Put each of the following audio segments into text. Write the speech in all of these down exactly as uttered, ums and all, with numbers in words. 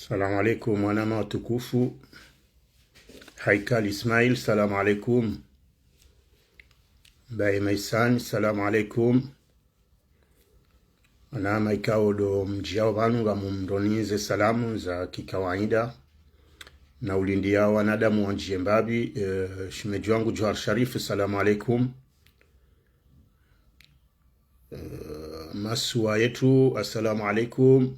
Salamu alaikum, wanama watukufu. Haikal Ismail, salamu alaikum. Baye Maisan, salamu alaikum. Wanama ikao ndo mdjiyao pvanu ngamumronize salamu za kikawaida. Na ulindiya wanadamu wandjiye mbapvi, eh, shemedji wangu Johar Sharif, salamu alaikum. Eh, masiwa yetu, assalamu alaikum.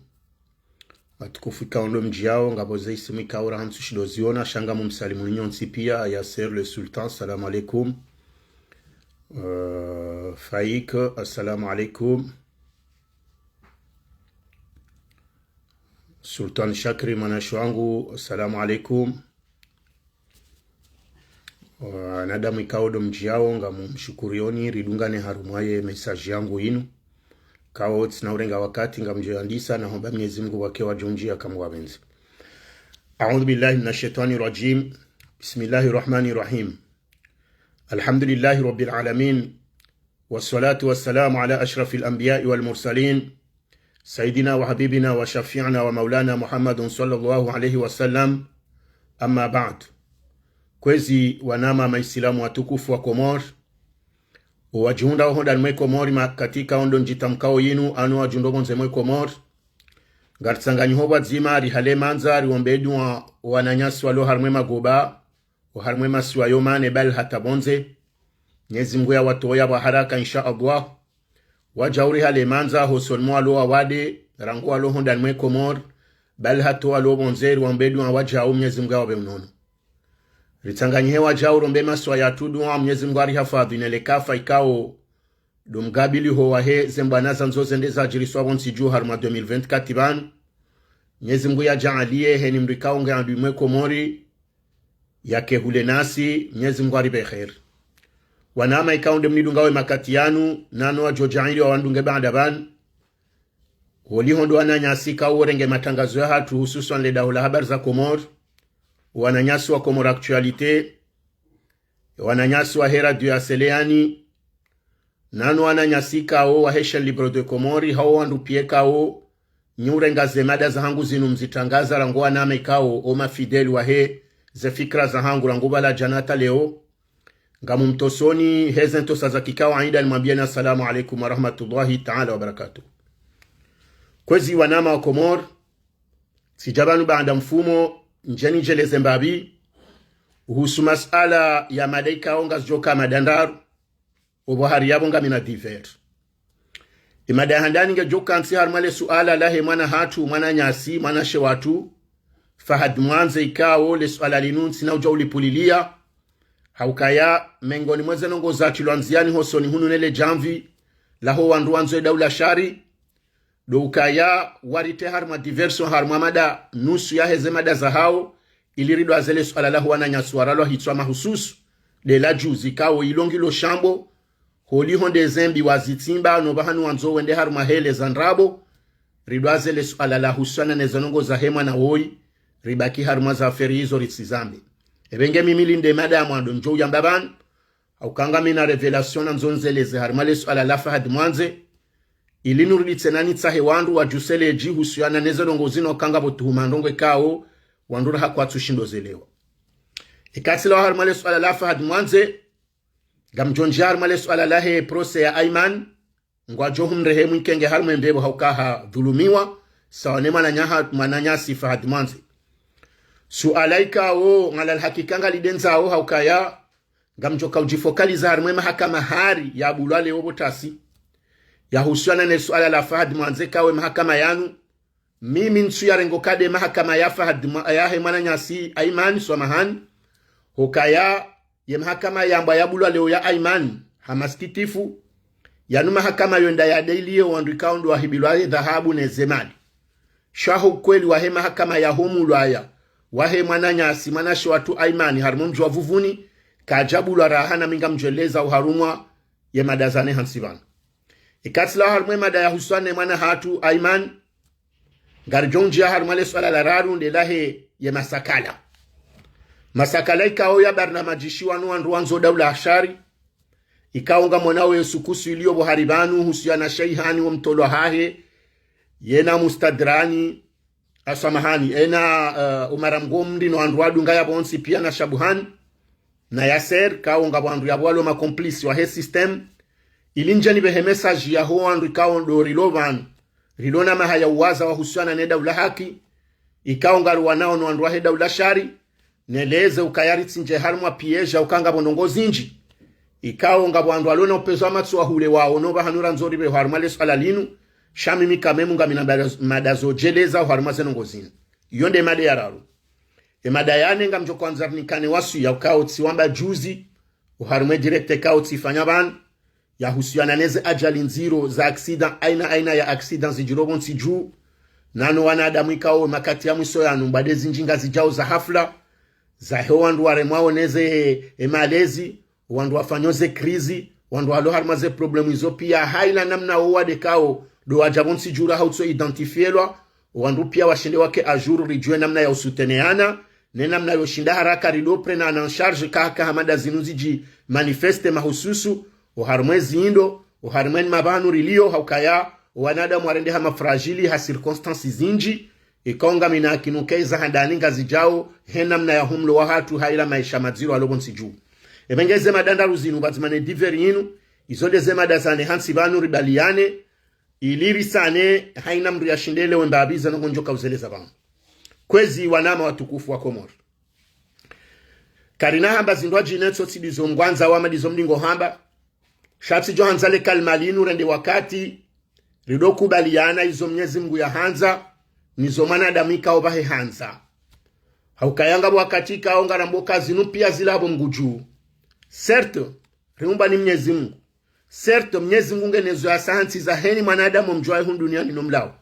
Watukufu ikao ndo mdjiyao, ngapvo ze isimu ikao raha ntsu shindo ziona, sha ngamumsalimu nyi nyontsi piya, Yasser le Sultan, salamu alaikum. Eh, Faik, assalamu alaikum. Sultan Shakri, mwanashe wangu, assalamu alaikum. Wanadamu ikao ndo mdjiyao, ngamumshukuriyoni, ridungane harumwa ye message yangu inu. Ikao tsina urenga wakati, ngamdjo yandisa, na homba Mwenyezi Mungu wake wadjondji yakamwapvendze. أعوذ بالله من الشيطان الرجيم. بسم الله الرحمن الرحيم. الحمد لله رب العالمين. والصلاة والسلام على أشرف الأنبياء والمرسلين، سيدنا وحبيبنا وشفيعنا ومولانا محمد صلى الله عليه وسلم. أما بعد. Kwezi wanama maisilamu watukufu wa Komori, owadjihundrao hondani mwe Komori ma-, katika ondo ndjitamkao yinu, ano wadjihundrao pvondze mwe Komori, ngaritsanganyiho pvwadzima, rihale mandza, riombe dua owananyasi walo harimwa ye magoba, oharimwa ye masiwa yo mane, bali hata pvondze. Mwenyezi Mungu yawatowe pvwa haraka, insha Allah. Wadjau rihale mandza, hosoni mwa walo wawade, rangu walo hondani mwe Komori, bali hata walo pvondze, riwaombe dua wadjau, Mwenyezi Mungu yawapve unono. Ritsanganyihe wadjau rombe masiwa yatru dua, Mwenyezi Mungu arihafadhwi ne le kafa ikao ndo mgabiliho wahe ze mbwana zandzo zende zadjiriswa pvo ntsi dju harumwa deux mille vingt-quatre pvanu. Mwenyezi Mungu yadjaaliye heni mdru ikao nge adui mwe Komori, yake hule nasi, Mwenyezi Mungu aripve kheri. Wanama ikao nde mnidungao ye makati yanu, nano wadjodjaaliwa wandunge baada pvanu. Holiho ndo wananyasi ikao worenge matangazo yahatru, hususwan le daho la habari za Komori, wananyasi wa Comores Actualité, wananyasi wahe radio ya Seleani, nano wananyasi ikao wahe Chaîne Libre de Comores, hao wandru piya ikao nyi urenga ze mada zahangu zinu mzitangaza, rangu wanama ikao o mafidèle wahe ze fikira zahangu rangu pvala djana hata leo. Ngamumtosoni heze ntosa za kikawaida, nimwambiyeni assalamu alaikum warahmatullahi taala wabarakatuh. Kwezi wanama wa Komori, tsidja pvanu baada mfumo, ndjeni ndjeleze mbapvi uhusu masala ya mada ikao ngazidjoka mada ndraru, opvo hari yapvo ngamina divers. Ye mada ya handani ngedjoka ntsi harumwa le suala lahe mwana hatru, mwananyasi, mwanashe watru, Fahad Mwandze, ikao le suala linu ntsina udja ulipvulilia, ha ukaya mengoni mwa ze ndrongoo zatrilwa ndziani hosoni hunu ne le djamvi laho wandru wandzo ye daula shari, ndo ukaya warite harumwa diversion harumwa mada nusu yahe ze mada zahao, ili ridwaze le suala laho wananyasi waralwa hitswa mahususu, nde la juzi ikao ilo ngilo shambo, holiho nde ze mbi wazitsimba, no pvahanu wandzo wende harumwa hele za ndrabo, ridwaze le suala lahusiana ne ze ndrongoo zahe mwana woyi, ribaki harumwa ze affaire izo ritsizambe. Epvenge mimi li nde mada ya mwando ndjo uyamba pvanu, ha uka ngamina révélation nandzo ndzeleze harumwa le suala la Fahad Mwandze, ili nurudi tsena nitsahe wandru wadjuse le dji husiana ne ze ndrongoo zinu uka ngapvo tuhuma ndrongoo ikao wandru raha kwatsu shindo zelewa. Eka tsilawa harumwa le suala la Fahad Mwandze, ngamdjo ndjia harumwa le suala lahe procès ya Aiman, ngwadjo humrehemu ikenge harumwa ye mbepvo ha uka hadhulumiwa, sawa ne mwananyaha-, mwananyasi Fahad Mwandze. Suala ikao ngala hakika ngalidendzao ha ukaya ngamdjoka udjifocaliser harumwa ye mahakama hari ya bulwa leo pvo tasi, yahusiana ne suala la Fahad Mwandze, ikao ye mahakama yanu, mimi ntsu yarengo kade mahakama ya Fahad Mwa-, yahe mwananyasi Aiman, swamahani, hukaya ye mahakama yambwa ya bulwa leo ya Aiman, ha masikitifu, yanu mahakama yo nda ya daily ye wandru ikao ndo wahibilwa ye dhahabu ne ze mali. Sha ho ukweli wahe mahakama ya ho mulwaya wahe mwananyasi, mwanashe watru Aiman, harumwa mdji wa Vuvuni, kadja bulwa raha, na mi ngamdjo eleza uharumwa ye mada zane hantsi pvanu. Eka tsilawa harumwa ye mada yahusiana ne mwana hatru Aiman, ngaridjo ndjia harumwa le suala la raru nde lahe ye masakala. Masakala ikao ya barnamajishiwa no wandru wandzo daula shari, ikao ngamonao ye sukusu iliyo pvo hari pvanu husiana na Sheihani wo mtolwa hahe, yena Mustadrani, Aswamahani, ena, eh, Umara Mgomri no wandru wadunga yapvo wontsi pia na Shabuhani, na Yasser, ikao ngapvo wandru yapvo walo ma complices wahe système. Ili ndje nipvehe message yaho wandru ikao ndo rilo pvanu, rilo na mahaya uwaza wahusiana ne daula haki, ikao ngariwanao no wandru wahe daula shari, neleze ukaya ritsindje harumwa piège uka ngapvo ndrongoo zindji. Ikao ngapvo wandru walo na upvezo wa matso wa hule waono pvahanu randzo ripvehe harumwa le swala linu, sha mimi kamwe ngamina mada, mada zo djeleza harumwa ze ndrongoo zinu. Iyo nde mada ya raru. E mada ya nne ngamdjo hwandza rinikane waswiya ukao tsiwamba juzi, oharumwa e direct ikao tsifanya pvanu, yahusiana neze ajali ndziro za accident, aina aina ya accident zidjiro pvo ntsi dju. Nano wanadamu ikao makati ya mwiso yanu mbwade zindji ngazidjao za hafla, zahe wandru waremwao neze e malezi, wandru wafanyao ze crise, wandru walo harumwa ze problème izo pia, haina namna wo wade ikao ndo wadja pvo ntsi dju raha utso identifielwa, wandru pia washinde wake à jour ridjuwe namna ya usouteneana, ne namna yo shinda haraka rido prendre en charge ka, ka ha mada zinu zidji manifeste mahususu, oharumwa e zindo, oharumwa e ni mapvanu rilio, ha ukaya, owanadamu warendeha ma fragile ha circonstances zindji, ikao ngamina yakini uka eza handani ngazidjao, he namna ya humlo wahatru haina maesha madziro yalo pvo ntsi dju. Epvenge ze mada ndraru zinu pvadzima ne divers yinu, izo nde ze mada za nne hantsi pvanu ribaliane, ili risane, haina mndru yashinde yelewe mbapvi ze ndrongoo ndjo kauzeleza pvanu. Kwezi wananya watukufu wa Komori. Karina hamba zindru adjine tso tsi ndizo mngwandzao ama ndizo mlingo hamba. Sha tsidjo handza le kalima linu rende wakati, rido kubaliana izo Mnyezi Mngu yahandza, nizo mwanadamu ikao pvahe handza. Ha ukaya ngapvo wakati ikao ngarambao uka zinu pia zila pvo Mngu dju. Certes, riumbwa ni Mnyezi Mngu. Certes, Mnyezi Mngu ngena zo ya sayansi zahe ni mwanadamu mdjuwa hunu duniani no mlawo.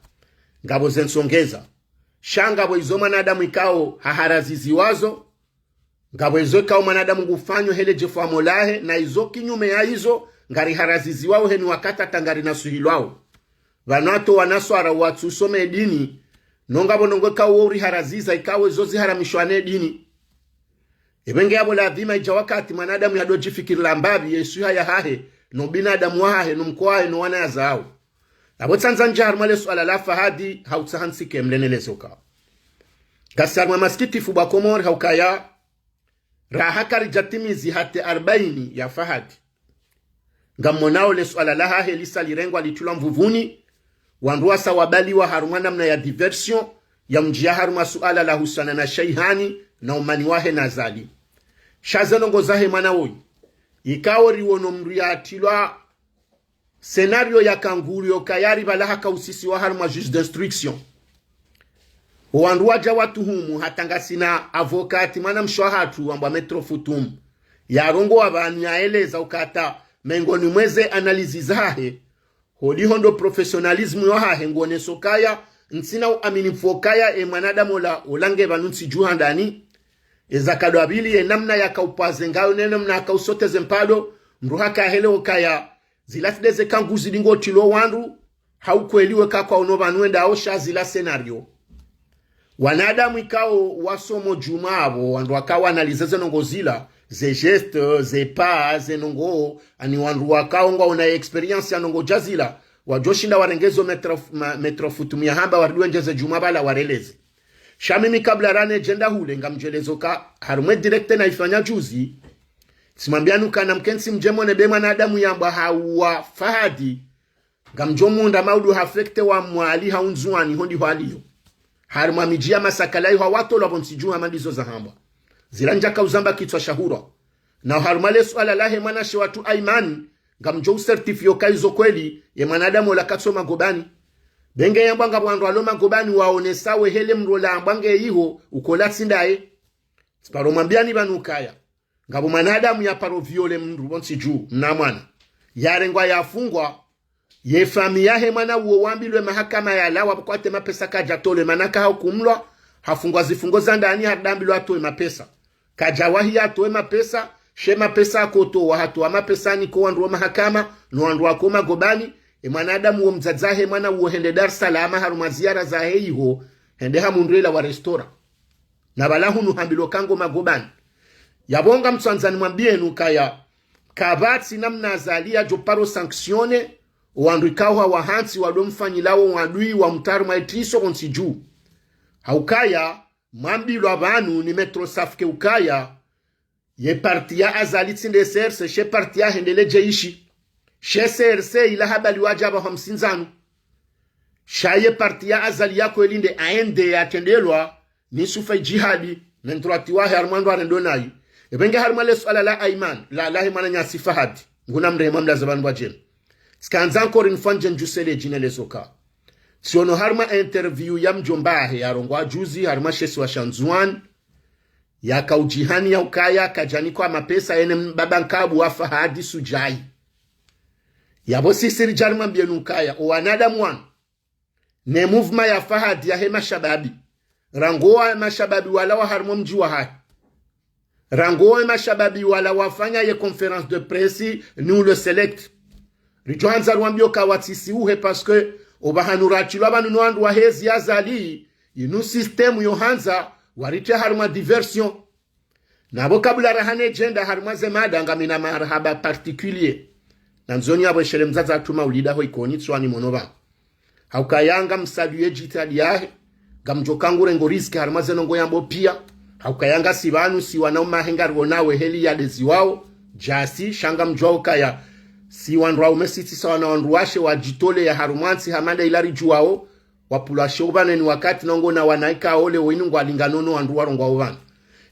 Ngapvo ze nsongeza. Sha ngapvo izo mwanadamu ikao haharaziziwa zo, ngapvo izo ikao mwanadamu ngufanyo he le djefu wa Mola hahe, na izo kinyume ya izo, ngariharaziziwao he ni wakati hata ngarinasuhilwao. Pvanu hata wanaswara watsu usoma e dini, no ngapvo ndrongoo ikao wo uriharaziza ikao ezo ziharamishwa ne dini. Epvenge yapvo ladhima idja wakati mwanadamu yado djifikirila mbapvi ye swiha yahahe, no binadamu wahahe, no mkowa wahahe, no wana yazao. Apvo tsandza ndje harumwa le swala la Fahadi, ha utsaha ntsike mleneleze uka. Ngasi harumwa masikitifu bwa Komori ha ukaya, raha karidja timizi hata arbaini ya Fahadi. Ngamwonao le swala lahahe lisa lirengwa litrilwa mvuvuni, wandru wasa wabaliwa harumwa namna ya diversion, ya mdjia harumwa suala lahusiana na Sheihani, na umani wahe na Azali. Sha ze ndrongoo zahe mwana woyi, ikao riwono mndru yatrilwa scénario ya kanguru yo kayari pvala haka usisiwa harumwa juge d'instruction. Owandru wadja watuhumu hata ngasina avocat mwanamshe wahatru wambwa Maître Futum. Yarongowa pvanu yaeleza uka hata mengoni mwa ze analyse zahahe, holiho ndo professionnalisme yahahe nguoneso ukaya, ntsina uamini pvwa ukaya e mwanadamu ola, ola nge pvanu ntsi dju handani. Eza kadwa pvili ye namna yaka upvaze ngayo ne namna yaka usoteze mpado, mndru haka helewa ukaya, zila tsi nde ze kanguzi ndingo trilwa wandru, ha ukweli weka kwaono pvanu wendao sha zila scénario. Wanadamu ikao wasomo djumwa apvo, wandru wakao analyse ze ndrongoo zila, ze gestes, ze pas, ze ndrongoo, ani wandru wakao ngwaona expérience ya ndrongoo dja zila, wadjoshinda warenge zo Maître F-, ma-, Maître Futum yahamba waridi wendjeze djumwa pvala wareleze. Sha mimi kabla rane djenda hule ngamdjelezo uka, harumwa e direct nayifanya juzi, tsimwambiani uka namkentsi mdje mwone be mwanadamu yambwa hauwa Fahadi, ngamdjo munda maudu hafekte wa Mwali ha Undzuwani ho ndiho aliyo. Harumwa midji ya Masakala iho hawatolwa pvo ntsi dju hama ndizo zahambwa. Zila ndjaka uzamba kitswa shahurwa. Na harumwa le suala lahe mwanashe watru Aiman, ngamdjo ucertifier uka izo kweli, ye mwanadamu ola katso magobani. Be nge yambwa ngapvo wandru walo magobani waonesa we hele mndru ola ambwa nge iho, ukola tsi ndaye. Tsiparo mwambiani pvanu ukaya, ngapvo mwanadamu yaparo violer mndru pvo ntsi dju, mna mwana. Yarengwa yafungwa, ye famiyi yahe mwana uwo wambilwe mahakama yalawa pvo kwatse mapesa kadja tolwe mana kaha ukumlwa, hafungwa zifungo za ndani harudi ambilwa atowe mapesa. Kadjawahi yatowe mapesa, she mapesa akotowa hatowa mapesa niko wandru wa mahakama, no wandru wako magobani, e mwanadamu wo mdzadze wahe mwana uwo hende Dar es Salaam harumwa ziara zahe iho, hende hamundru ela wa restaurant. Na pvala hunu hambilwa uka ngo magobani. Yapvo ngamtsandzani mwambieni ukaya, kapvatsi namna Azali yadjo paro sanctionner, owandru ikao hawahantsi wado mfanyilao wadui wa mtru harumwa e triso pvo ntsi dju. Haukaya, mwambilwa pvanu ni Maître Safke ukaya, ye parti ya Azali tsi nde C R C, she parti ya hende le jeshi. She C R C ila habaliwa dja pvahwa msindzanu. Sha ye parti ya Azali ya kweli nde A N D yatrendelwa ni Sufa Idjihadi, ne ndrwati wahe harumwa ndrwa rendo nayi. Epvenge harumwa le suala la Aiman, la, lahe mwananyasi Fahadi. Nguna mrehemu mlaza pvanu pvadjeni. Tsikandza encore une fois ndje ndjuse le djina lezo ka. Tsiono harumwa interview ya mdjomba wahe yarongowa juzi harumwa she isiwa sha Ndzuwani, yakaudjihani ya ukaya kadjanikwa mapesa yene mbaba nkabu wa Fahadi Sudjai. Yapvo sisi ridja rimwambiye nu ukaya, o wanadamu wanu, ne mouvement ya Fahadi yahe mashababi. Rangu wa mashababi wala wa harumwa mdji wahahe. Rangu wa mashababi wala wafanya ye conférence de presse, Nous le Select. Ridjo handza riwambiye uka watsisi uhe parce que opvahanu ratrilwa pvanu no wandru wahe ezi Azali, inu système yo handza waritre harumwa diversion. Napvo kabula rahane djenda harumwa ze mada ngamina marahaba particulier. Na ndzoni yapvo eshere mdzadze hatru Maulida ho Ikoni Ndzuwani mono pvanu. Haukaya ngamsaluye djitihadi yahe, ngamdjo ka ngurengo riziki harumwa ze ndrongo yambo piya. Haukaya ngasi pvanu si wana umahe ngariwonawo heli ya dezi wawo, djasi, sha ngamdjuwa ukaya si wandru waume sisi sawa na wandru washe wadjitoleya harumwa ntsi hama nda ila ridjuwawo, wapvulwa she upvaneni wakati nongo na wana ikao leo inu ngwalingano no wandru warongowa upvanu.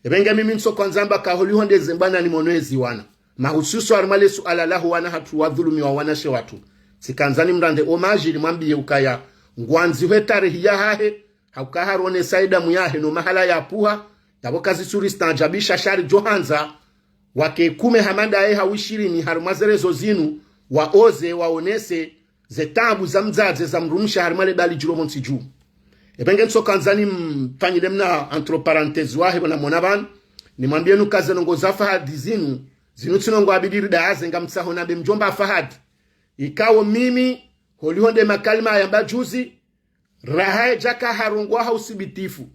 Epvenge mimi ntso kwandza mba ka holiho nde ze mbwana ni mono ezi wana. Mahususu harumwa le suala laho wana hatru wadhulumiwa wanashe watru. Tsikandza nimrande hommage rimwambiye ukaya, ngwandzihwe tarehi yahahe, hauka haronesa edamu yahe no mahala yapvuha, yapvo kazitsuri staajabisha sha ridjo handza, wake kume hama ndaye hau ishirini harumwa ze réseaux zinu, waoze, waonese, ze taabu za mdzadze za mdrumshe harumwa le bali djilo pvontsi dju. Epvenge ntso kandza nimfanyile mna entre parenthèse wahe pvo namwona pvanu, nimwambiye nu ka ze ndrongo za Fahadi zinu, zinu tsi ndrongo abidi ridahaze ngamtsaho nambe mdjomba Fahadi. Ikao mimi, holiho nde makalima yamba juzi, raha edja ka harongowa ha usibitifu,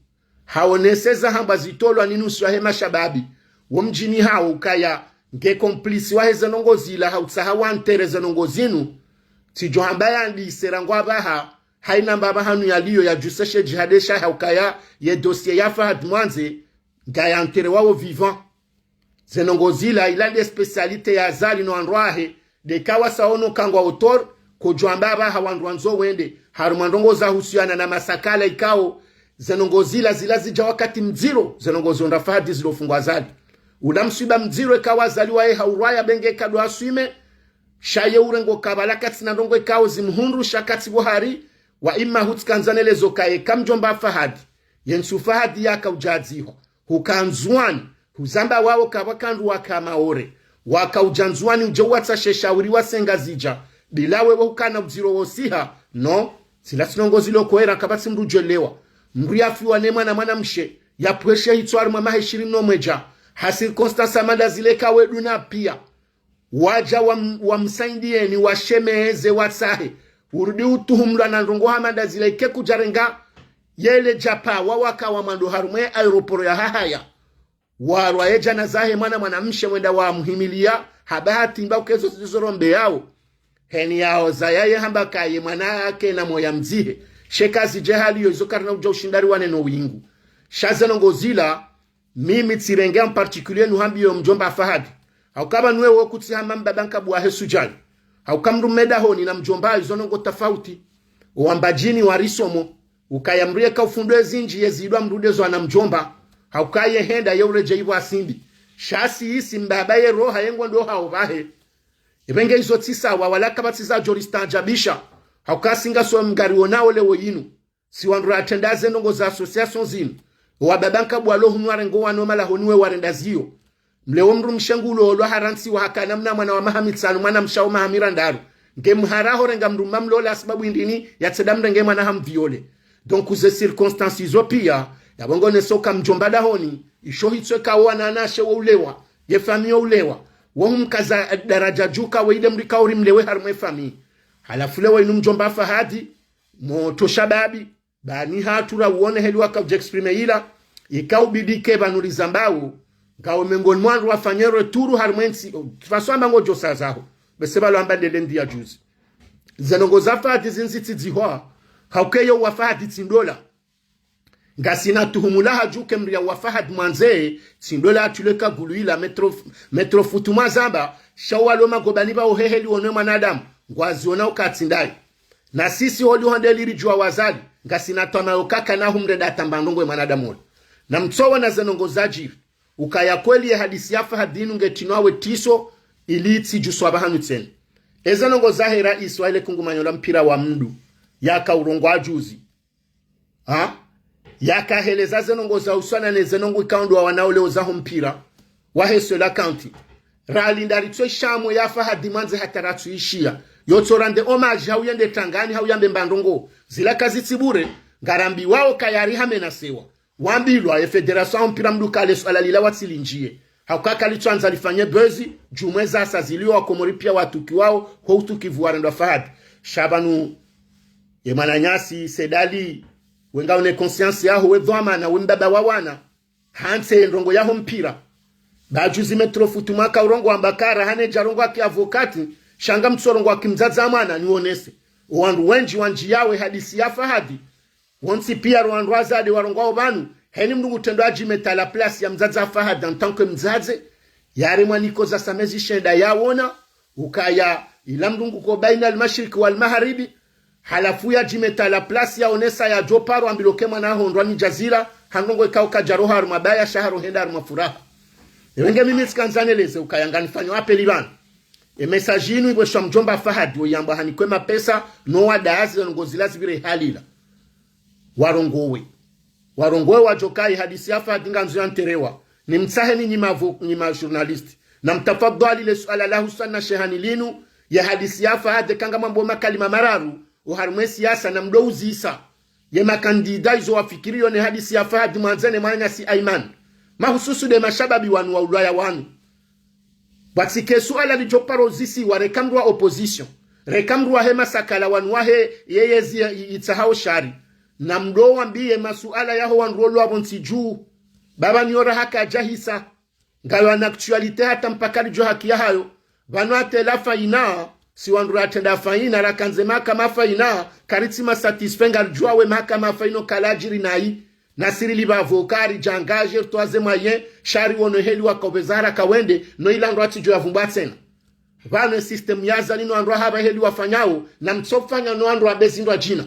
haonese za hamba zitolwa ni nusu yahe mashababi wo mdjini hawo ukaya nge complice wahe ze ndrongo zila ha utsaha wantere ze ndrongo zinu, tsidjo hamba yandise rangu apvaha, haina mba apvahanu yaliyo yadjuse she djihadi sha haukaya ye dossier ya Fahadi Mwandze, ngayantere wawo vivant. Ze ndrongo zila ila nde spécialité ya Azali no wandru wahe, nde ka wasaono ka ngwa auteur, kodjo amba apvaha wandru wandzo wende harumwa ndrongo za husiana na masakala ikao, ze ndrongo zila zila zidja wakati mdziro, ze ndrongo zo nda Fahadi zilo fungwa Azali. Ula mswiba mdziro eka wa Azali waye haurwaya benge kado aswime, sha ye urengo kabala katsina ndrongo ikao zimhundru sha katsi pvo hari, wa ima hutsikandza nelezo kaye ka mdjomba Fahadi, ye ntsu Fahadi yakaudja adzihwa huka Ndzuwani, huzamba wawo kapvwa ka ndru waka Maore, wakaudja Ndzuwani udje uwatsahe shauri wa Sengazidja, bila wewe hukana udziro wosiha, no, zila tsi ndrongo zilo kwera kapvatsi mdru djwelewa. Mdru yafiwa ne mwana mwanamshe, yapvweshe hitswa harumwa maha ishirini no mwedja, ha circonstance hama nda zile ka weduna piya. Wadja wam-, wamsaidiyeni, washemeze, watsahe. Urudi utuhumlwa na ndrongo hama nda zile ike kudjarenga, yele djapva, wawaka wa mwando harumwe aéroport ya Hahaya. Warwa ye djana zahe mwana mwanamshe wenda wamuhimiliya, ha bahati mba ukezo zizorombe yawo. Heni yawo zayaye hamba kaye mwana yake na moya mdzihe. She kazidje hali yo izo karina udja ushindari wane no wingu. Sha ze ndrongo zila, mimi tsirenge en particulier nuhambiyo mdjomba Fahadi. Hauka pvanu wewe kutsi hama mbaba nkabu wahe Sudjani. Hauka mdru mme dahoni na mdjomba izo ndrongo tafauti. Owambadjini warisomo. Ukaya mdru yeka ufundwe zindji yezidwa mdru ndezo ana mdjomba. Hauka ye henda ye uredjeyi pvwa simbi. Sha si isi mbaba ye roha ye ngondro hao pvahe. Epvenge izo tsi sawa wala kapvatsi zadjo ristaajabisha. Hauka si ngaso mngariwonao leo yinu. Si wandru ratrenda ze ndrongo za association zinu. Owababa nkabu walo hunu warengo wana malahoni we warenda ziyo. Mlewo mdrumshe ngulo olwa harantsi wa hakana mna mwana wa maha mitsanu mwanamshe wa maha mirandaru. Nge mhara ho renga mdru mma mlola sababu indrini yatsenda mrenge mwana hamviole. Donc ze circonstances izo piya, yapvo ngoneso ka mdjomba dahoni, isho hitswe ka wo wananashe wo ulewa, ye famiyi yo ulewa. Wo humkaza daraja dju ka we ile mdru ka uri mlewe harumwe famiyi. Halafu lewo inu mdjomba Fahadi, motro shababi, bani hatru ra uwone heli wakaudja exprimer ila, ikaubidi ke pvanu rizambao, ngawo mengoni mwa wandru wafanye retour harumwe ntsi, faswamba ngodjo sazaho, bese pvalo amba ndele ndiya juzi. Ze ndrongo za Fahadi zindzi tsi dzihwa, hauka ye wa Fahadi tsi ndola. Ngasina tuhuma la hadjuke mriya wa Fahad Mwanze, tsi ndo la atuleka gulu ila Maître, Maître Futu Mwazamba, sha walo magobani ba uheheli wonwe mwanadamu, ngwaziona ukatsi ndayi. Na sisi holiho ndeli ridjuwa wazali, ngasina twamaya ukaya na humrenda atamba ndrongo ye mwanadamu ola. Na mtsoona ze ndrongo zadjiri, ukaya kweli ye hadisi ya Fahad inu nge tsinwa we tiso, ili itsidjuswa pvahanu tsena. Eze ndrongo zahe raisi wahe le kungumanyo la mpira wa mndru, yaka urongowa juzi. Ha? Yaka heleza ze ndrongo za uswana ne ze ndrongo ikao ndo wa wanao leo zaho mpira wahe Cœlacanthes. Ralinda ritswe shamwe ya Fahad Mwanze hata ratsuishiya. Yo tso rendre hommage hau yende tangani hau yambe mba ndrongo. Zila kazitsi bure, ngarambiwao kaya ri hamenasewa. Wambilwa ye fédération ya mpira mndru kale suala lila watsilindjiye. Hauka kalitsuandza lifanye buzz, djumwa eza sa zilio wa Komori piya watukiwao, ho utukivu warendwa Fahad. Sha pvanu, ye mwananyasi, Said Ali, we ngauna conscience yaho, we dhwamana, we mbaba wa wana. Hantsi ye ndrongo yaho mpira. Ba juzi Maître Futu Mwaka urongowa amba kara hane djarongowa ki avocat, sha ngamtsorongowa ki mdzadze wa mwana, niwonese. Owandru wendji wandjiyawo ye hadisi ya Fahad, wontsi piya ro wandru wazade warongowao pvanu, heni mndru ngutrendo adjimeta la place ya mdzadze wa Fahad en tant que mdzadze, yari mwaniko za sa mezi shenda yawona, ukaya ila mndru nguko baina al-mashriq wal-maghribi, halafu yadjimeta la place yaonesa yadjo paro ambilo ke mwana hondrwa ni djazila, ha ndrongo ikao kadjaroha harumwa baya sha haro henda harumwa furaha. Ewe nge mimi tsikandza neleze ukaya nganifanyo appel pvanu. Ye message inu ipvweshwa mdjomba Fahad, wo yambwa hanikwe mapesa, no wadazi, no ngozila zipvire halila. Warongowe. Warongowe wadjoka ye hadisi ya Fahad ngandzo yanterewa. Nimtsaheni nyi mavo-, nyi ma journaliste. Na mtafadhwali le suala la huswana shehani linu, ye hadisi ya Fahad eka ngamwambo makalima mararu, oharumwa ye siyasa na mdo uzisa. Ye makandida izo wafikiriyo ne hadisi ya Fahad Mwanze ne mwananyasi Aiman. Mahususu nde mashababi wanu wa ulaya wanu. Pvatsike suala lidjo paro uzisiwa reka mndru wa opposition. Reka mndru wahe masakala wanu wahe yeyezi ya, i-, itsahao shari. Na mdo wambiye masuala yaho wandru olo apvo ntsi dju. Baba niyora haka djahisa. Ngayo ana actualité hata mpaka lidjo haki yahayo. Pvanu ate la faina, si wandru ratrenda faina, rakandze mahakama faina, karitsi ma satisfait ngaridjuwa we mahakama faina kaladjiri nayi. Na siri li pvavo karidja engagé ritowa ze moyen, shari wono heli wakopveza haraka wende, no ila ndro atsidjo yavumbwa tsena. Pvanu ye système ya Azali no wandru wahapva heli wafanyao, na mtsofanya no wandru wabezi ndro adjina.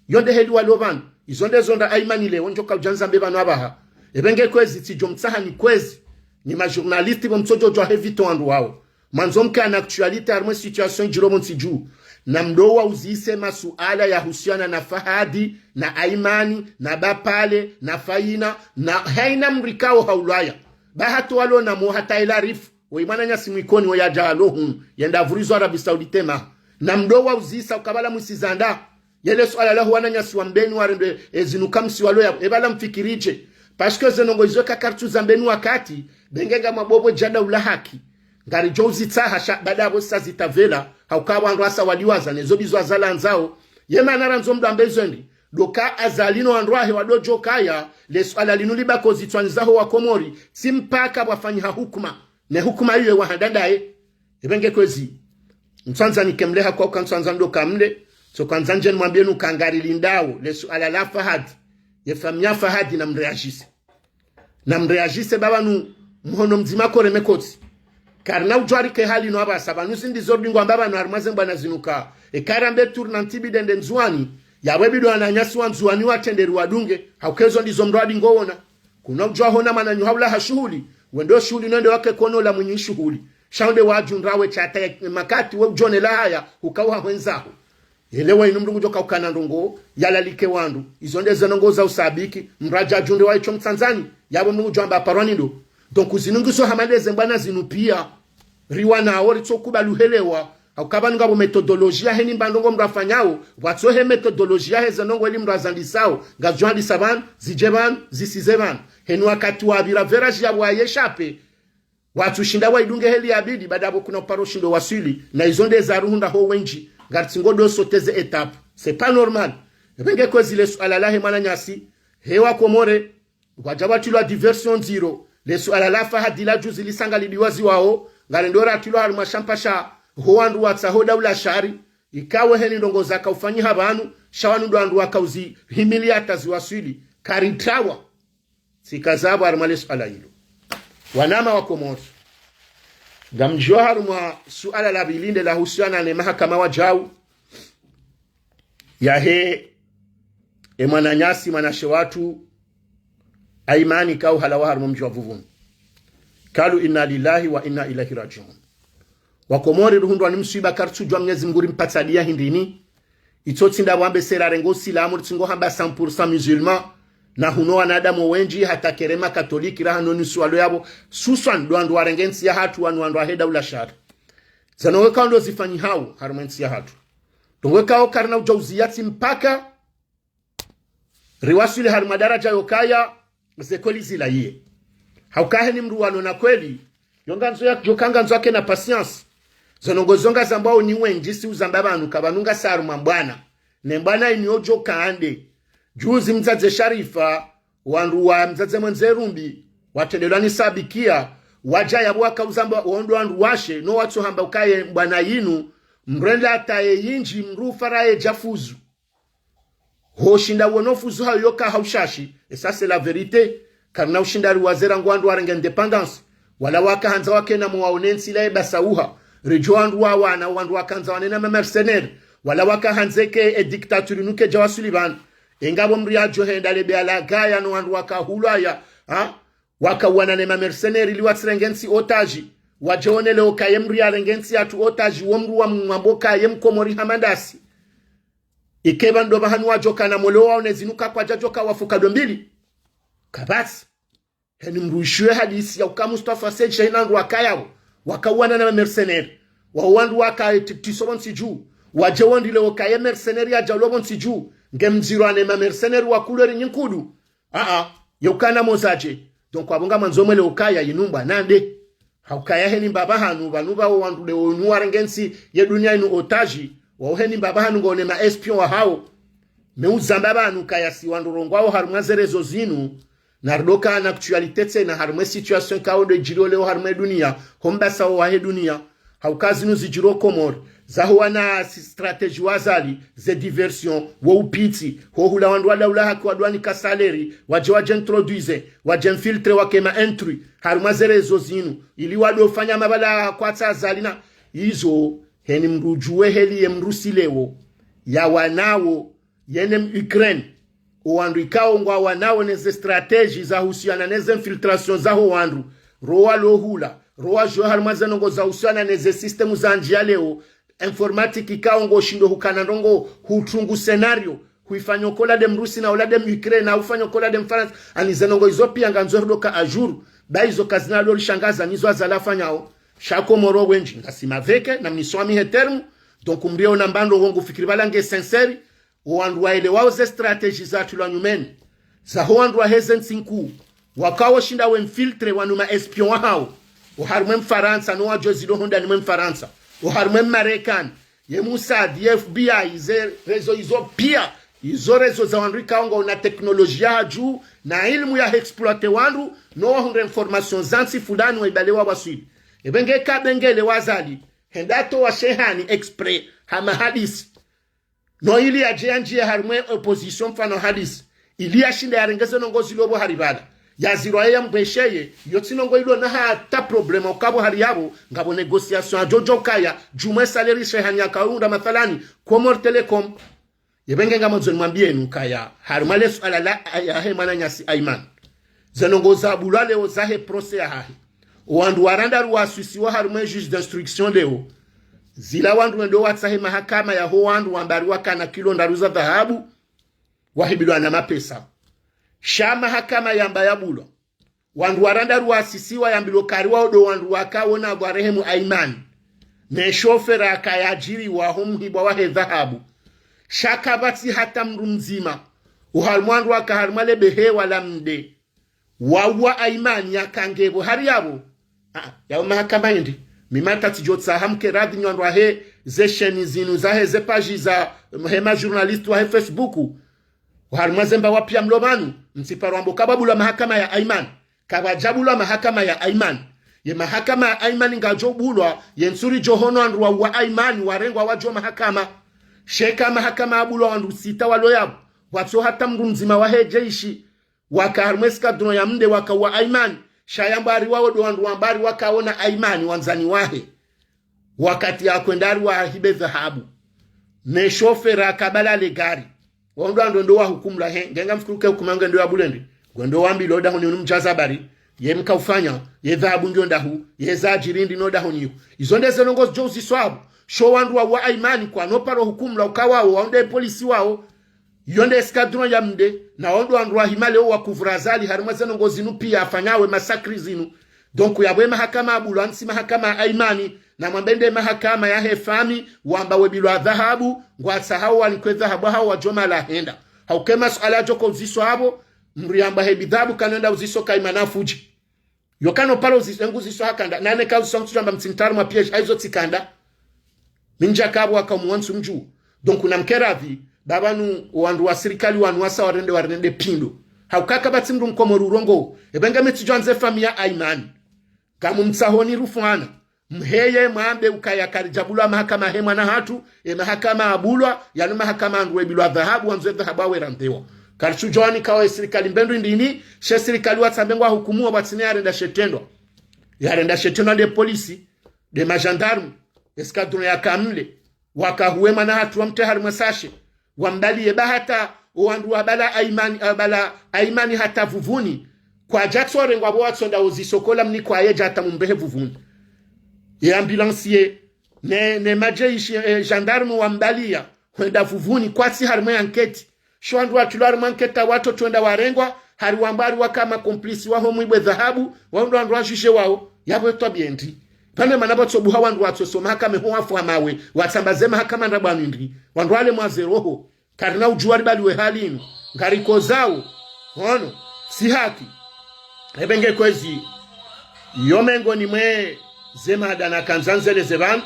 Yo nde heli walio pvanu. Izo nde zo nda Aiman leo ndjoka udjandza mbe pvanu apvaha. Epvenge kwezi tsidjo mtsahani kwezi. Nyi ma journaliste pvo mtsodjo djuwa hevito wandru wao. Mwandzo mke ana actualité harumwa ye situation idjiro pvo ntsi dju. Na mdo wa uzise masuala yahusiana na Fahadi, na Aiman, na Bapale, na Faina, na haina mndru ikao ha ulaya. Ba hata walo na mo hata ila rifu. Woyi mwananyasi mwikoni woyi yadja alo hunu, yenda pvurizwa Arabie Saoudite ma. Na mdo wa uzisa ukaya pvala mwisi zanda. Yele suala laho wananyasi wa Mbeni warendwe ezinu kamsi walo ya, epvala mfikiri dje. Parce que ze ndrongo izo eka karitsu za Mbeni wakati, pvenge ngamwambo pvo djada ula haki. Ngaridjo uzitsaha sha baada apvo sa zitapvela, hauka wandru wasa wadiwaza, ne zo bizo Azali andzao. Ye mana randzo mdo ambe zo ndi. Ndo ka Azali no wandru wahe wadodjo kaya, le suala linu libako zitswani zaho wa Komori, tsi mpaka pvwafanyiha hukuma. Ne hukuma iyo wa handa ndaye. Epvenge kwezi. Ntsandza nikemleha kwa uka ntsandza ndo kamle. So kandza ndje nimwambiyeni uka ngarilindao. Le suala la Fahadi. Ye famiyi ya Fahadi na mréagisse. Na mréagisse ba pvanu mhono mdzima kore mekotsi. Karina udjuwa rike hali no apvasa pvanu zindri zo ridingo amba pvanu harumwa ze mbwana zinu ka. Eka rambe tournante ibidi yende Ndzuwani. Yapvo ibidi wananyasi wa Ndzuwani watrende riwadunge. Hauka ezo ndizo mndru adingo wona. Kuna udjuwa hona mwananyaho hula ha shuhuli, wendo shuhuli nende wake kono la mwinyi shuhuli. Sha wende wadjundrawe tsata ya makati we udjonela haya, hukauha hwendzaho. Yelewa inu mndru ngudjo kaukana ndrongo, yalalike wandru. Izo nde ze ndrongo za usabiki, mndru adja adjundre wa itso mtsandzani, yapvo mndru ngudjo amba aparwa ni ndo. Donc zinu ngizo hama nde ze mbwana zinu piya. Riwanao ritso kubali uhelewa, hauka pvanu ngapvo méthodologie heni mba ndrongo mndru afanyao, pvwatso he méthodologie heze ndrongo eli mndru azandisao, ngazidjo handisa pvanu, zidje pvanu, zisize pvanu. Heni wakati wapvira virage yapvo waye shape, watsu shinda waidunge heli yabidi, baada apvo kuna uparo shindo waswili, na izo nde za ruhundra ho wendji, ngaritsi ngodo sauter ze étape. C'est pas normal. Epvenge kwezi le suala lahe mwananyasi, he wa Komori, pvwadja pvwatilwa diversion ndziro, le suala la Fahadi la juzi lisa ngalidiwaziwao, ngalendo ratilwa harumwa shampa sha ho wandru watsaho daula shari, ikawe heni ndrongo zaka ufanyiha pvanu, sha wanu ndo wandru waka uzihimiliya hata ziwaswili, Karitrawa. Tsika zapvo harumwa le suala lilo. Wananya wa Komori. Ngamdjo harumwa suala la pvili nde lahusiana ne mahakama wajau. Yahe, e mwananyasi, mwanashe watru, Aimani, ikao halawa harumwa mdji wa Vuvuni. Kalu inna lillahi wa inna ilaihi rajiun. Wakomori, rihundrwa ni mswiba, karitsudjuwa Mnyezi Mngu rimpatsa diya hindrini. Itso tsi nda wambe sera rengo silamu, ritsingo hamba cent pour cent musulman. Na huno wanadamu wendji, hata kerema katoliki, raha no nusu walo yapvo. Suswan, ndo wandru warenge ntsi yahatru, wanu wandru wahe daula shari. Zanu weka ndo zifanyihao harumwa ntsi yahatru. Ndo weka wo karina ujauzi yatsi mpaka riwaswili harumwa daraja yokaya ze kweli zilawiye. Hauka heni mndru wano na kweli, yo ngandzo ya, yo ka ngandzo yake na patience. Zo ndrongoo zo ngazambwao ni wendji, si uzamba pvanu ka pvanu ngasi harumwa mbwana. Ne mbwana inu yo djo kande. Juzi mdzadze Sharifa, wandru wa mdzadze Mwendze Rumbi, watrendelwa ni Sabikia, wadja yapvo waka uzamba wo ndo wandru washe, no watso hamba ukaye mbwana yinu, mrenda ataye yindji mndru faraye djafuzu. Ho shinda wono fuzu hayo yoka ha ushashi, et ça c'est la vérité. Karina ushinda riwaze rangu wandru warenge indépendance. Wala waka handza wakena mwaone ntsi la ebasa uha. Ridjo wandru wa wana, wandru waka handza wanena ma mercenaires. Wala waka handze ke e dictature nuke dja waswili pvanu. Engapvo mndru yadjo henda lebe alagaya no wandru waka hulwaya, ha? Waka wana ne ma mercenaires ili watsirenge ntsi otage. Wadje wone leo kaye mndru yarenge ntsi yatru otage, wo mndru wa mwambo kaye mkomori hama ndasi. Ike pvanu ndo pvahanu wadjo kana mole waone zinu ka kwadjadjo ka wafuka ndo mbili. Kapvatsi. Heni mndru ishiwe hadisi ya uka Mustafa Said Shahin wandru waka yapvo. Waka wana na ma mercenaires. Wa wandru waka ti-, tiso pvo ntsi dju. Wadje wondile okaye mercenaires yadja ulo pvo ntsi dju. Nge mdziro ane ma mercenaires wa couleur nyinkudu. Aa, ye ukana mozadje. Donc, apvo ngamwandzo mwele ukaya yinu mbwana nde. Haukaya heni mbapvi hanu, pvanu pvao wandru leo inu warenge ntsi ye dunia inu otage, wao heni mbapvi hanu ngone ma espions wahao. Me uzamba pvanu kaya si wandru rongwao harumwa ze réseaux zinu, na ridoka na actualité tsena harumwa e situation kao ndo idjiriyo leo harumwa e dunia, ho mbasao wahe dunia. Hauka zinu zidjiro Komori, zaho wana si-, stratégie wa Azali, ze diversion, wo upitsi, ho hula wandru wa daula haki wadjwanika salaire, wadje wadje introduise, wadje infiltre wake ma intrus, harumwa ze réseaux zinu, ili wadofanya mabala kwatsa Azali na, izo, heni mndru udjuwe heli ye mndru si leo, ya wanao, yene Ukraine. O wandru ikao ngwa wanao neze stratégie zahusiana neze infiltration zaho wandru. Ro walo hula. Ro wadjo harumwa ze ndrongoo zahusiana neze système za ndjiya leo. Informatique ikao ngo shindo hukana ndrongoo hutungu scénario. Huifanya okola de Mrusi na ola de Ukraine na hufanya okola de Mfarantsa. Ani ze ndrongoo izo pia ngandzo ridoka à jour. Ba izo kazina lo rishangaza nizo Azali afanyao. Sha Komoro wendji. Ngasi maveke na mniswamihe terme. Donc mriyo na mbando wongu fikiri pvala nge sincère. O wandru waelewao ze stratégie zatulwa nyumeni, zaho wandru waheze ntsi nkuu, wakao shinda wa infiltre wanu ma espions wahao, oharumwa e Mfarantsa, no wadjo zilo hondani mwe Mfarantsa, oharumwa e Marekani, ye Mossad, ye F B I, ze réseaux izo pia, izo réseaux za wandru ikao ngwaona technologie ya dju, na ilimu ya exploiter wandru, no wahundre information za ntsi fulani wa ibale wa waswili. Ebe nge kabengele wa Azali, henda towa shehani exprès, hama hadisi. No ili yadje yandjiye harumwa e opposition mfano hadisi. Ili yashinde yarenge ze ndrongoo zilo pvo hari pvala. Yazirwa ye yambwesheye, yo tsi ndrongoo ilo na hata problème ukapvo hari yapvo, ngapvo négociation adjodjo kaya, djumwa e salaire shehani yakaunda mathalani, Comores Telecom. Yebe nge ngamwandzo nimwambiyeni ukaya, harumwa le suala la, yahe mwananyasi Aiman. Ze ndrongoo zabulwa leo zahe procès yahahe. O wandru waranda ruwaswisiwa harumwa e juge d'instruction leo. Zila wandru wendo watsahe mahakama yaho wandru wamba riwakana kilo ndraru za dhahabu, wahibilwa na mapesa. Sha mahakama yamba yabulwa. Wandru waranda ruwaswisiwa yambilwa kari wao ndo wandru waka wona gwa rehemu Aiman. Ne shofera aka yadjiriwa ho muhibwa wahe dhahabu. Sha kapvatsi hata mndru mdzima. Oharumwa wandru waka harumwa le behewa la mde. Wauwa Aiman yaka ngepvo hari yapvo. Ah, yao mahakama yindi. Mi mata tsidjotsaha mke radhi nyi wandru wahe ze chaîne zinu zahe ze page za he ma journaliste wahe Facebook. Oharumwa ze mbawa pia mlo pvanu, mtsiparo wambo kapvabulwa mahakama ya Aiman. Kapvadjabulwa mahakama ya Aiman. Ye mahakama ya Aiman ngadjobulwa, ye ntsuri djo hono wandru wauwa Aiman warengwa wadjo mahakama. Sha eka mahakama yabulwa wandru sita walo yapvo. Watso hata mndru mdzima wahe jeshi. waka harumwa escadron ya mde waka wa Aimani, sha yamba ari wawo ndo wandru wamba ari wakaona Aimani wandzani wahe. Wakati yakwenda ari wahibe dhahabu. Ne shofera kabala le gari. Wao ndo wandru ndo wahukumula he, nge ngamfikiri uke hukuma nge ndo ya bulendi. Ngwendo wambilwa dahoni unu mdjaza bari, ye mkaufanya, ye dhahabu ngiyo ndahu, ye zadjiri ndino dahoni yo. Izo nde ze ndrongoo zidjo uziswa apvo. Sho wandru wa, wa Aimani kwano paro hukumula uka wawo, wao nde polisi wawo. Yo nde escadron ya mde, na wao ndo wandru wa hima leo wakuvura Azali, harimwa ze ndrongoo zinu pia afanya we masakri zinu. Donc, yapvo ye mahakama abulwa, ntsi mahakama ya Aimani, na mwambe nde mahakama yahe fami, wamba webilwa dhahabu, ngwatsahao wanikwe dhahabu, hao wadjo mala henda. Hauka ye masuala yadjo ko uziswa apvo, mdru yamba hebi dhahabu kano enda uziso ka Aimani afudji. Yo kano paro uziso, engu uziso hakanda, nane ka uziso ngu tsu jamba mtsintaru mwa piège, haizo tsikanda. Mi ndjaka apvo waka umwantsu mdju. Donc, na mkeradhi, ba pvanu wandru wa sirikali wanu wasa warende, warende pindo. Hauka kapvatsi mdru mkomori urongoa. Ebe nge mi tsidjo andza e fami ya Aimani. Kamu mtsahoni rufwana. Mheye mwambe ukaya karidjabulwa mahakama he mwana hatru, e mahakama abulwa, yanu mahakama andru webilwa dhahabu, wandzo e dhahabu awe randewa. Karitsudjuwa ni kawa e sirikali mbe ndru indrini, she sirikali watsambe ngwa hukumu wa pvatsina yarenda she trendwa. Yarenda she trendwa nde polisi, nde magendarme, escadron ya kamle, wakahuwe mwana hatru wamtre harimwa sachet, wambaliye ba hata o wandru wabala Aimani, wabala Aimani hata Vuvuni, kwadjatsorengwa pvo watsonda uziso ko la mnikwaye dja hata mumbehe Vuvuni. Ye ambulance ye, ne, ne madjeshi, eh, gendarme wambaliya, hwenda Vuvuni, kwatsi harimwa ye enquête. Sho wandru watrilwa harimwa enquête watoto wenda warengwa, hari wamba ari waka ma complice waho mwibwe dhahabu, wao ndo wandru wajuje wao, yapvo etwabia ndri. Pvane mana pvatsobuha wandru watsosoma hakame ho wafu hamawe, watsambaze mahakama ndrabo anu ndri. Wandru wale mwaze roho, karina udjuwa ribaliwe hali inu. Ngarikozao, ono, si haki. Ebe nge kwezi, yo mengoni mwe ze mada nakandza nzeleze pvanu.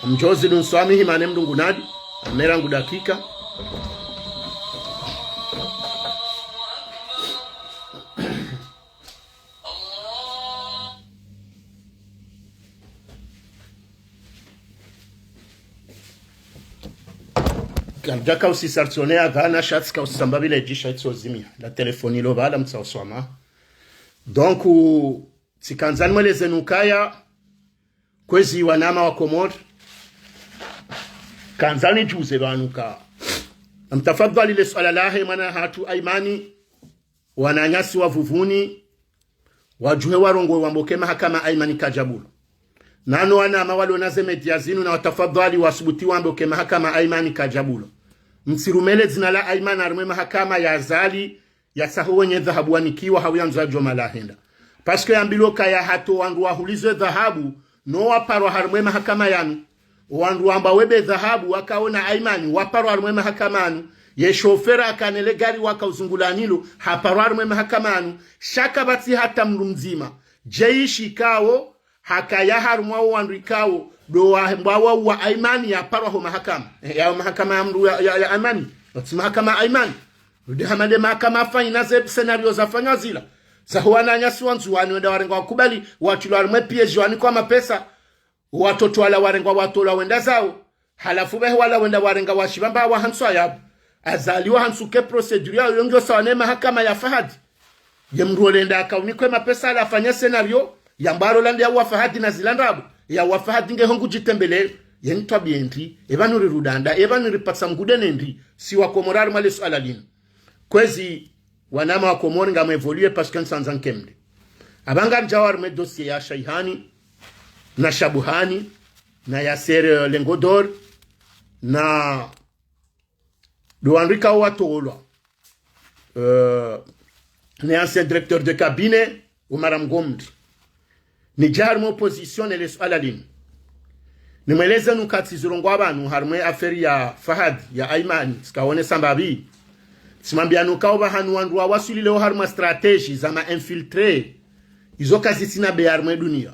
Mdjozi lunswamihi mane mdru ngunadi, amera ngu dakika. Kandjaka usisartione ya dhana sha tsika usisamba pvile djisha itso zimia. La telefoni lo pvala mtsa uswama. Donc, tsikandza nimweleze nukaya, kwezi wanama wa Komori, kandza nidjuze pvanu ka. Namtafadhali le suala lahe mwana hatru Aimani, wananyasi wa Vuvuni, wadjuhe warongowe wambe uke mahakama Aimani kadjabulwa. Nano wanama walona ze media zinu na watafadhali wasubuti wambe uke mahakama Aimani kadjabulwa. Mtsirumele dzina la Aimani harimwe mahakama ya Azali, yatsaho wenye dhahabu wanikiwa hau yandzo yadjo mala henda. Parce que yambilwa kaya hata o wandru wahulizwe dhahabu, no waparwa harimwe mahakama yanu. O wandru wamba webe dhahabu wakaona Aimani, waparwa harimwe mahakama yanu. Ye shofera akana le gari waka uzungula nalo, haparwa harimwe mahakama yanu. Sha kapvatsi hata mdru mdzima. Jeshi kao, hakaya harumwa wo wandru ikao, ndo wahembwa wa, wa Aimani yaparwa ho mahakama. Eh, ya mahakama ya mdru ya, ya, ya Aimani. Watsi mahakama Aimani. Rudi hama nde mahakama afanyina ze scénario zafanywa zila. Zaho wananyasi wa Ndzuwani wenda warengwa wakubali, watrilwa harimwe piège wanikwa mapesa. Watoto wala warengwa watolwa wenda zao. Halafu behe wala wenda warenga washibamba wahantswa yapvo. Azali wahantsuke procédure yawo yo ngiyo sawa ne mahakama ya Fahadi. Ye mdru olenda akaunikwe mapesa ala afanya scénario, yamba aro lande ya wa Fahadi na zila ndrabo, ya wa Fahadi nge hongu djitembele, ye ntwabia ndri, eba nuri rudanda, eba nuri patsa mgude ne ndri, si wa Komori harimwa le suala linu. Kwezi, wanama wa Komori ngamwe évoluer parce que ntsandza nkemle. Aba ngamdjao harimwe dossier ya Shaihani, na Shabuhani, na Yasser, euh, Lengodor, na ndo wandru ikao watolwa, euh, ne ancien directeur de cabinet, Omar Mgomri. Nidja harimwe opposition ne le suala linu. Nimweleze nuka tsi zirongoa pvanu harimwe affaire ya Fahadi, ya Aimani, tsikaonesa mbapvi. Tsimwambia nuka opvahanu wandru wawaswili leo harimwa stratégie za ma infiltrés. Izo kazitsina beya harimwe dunia.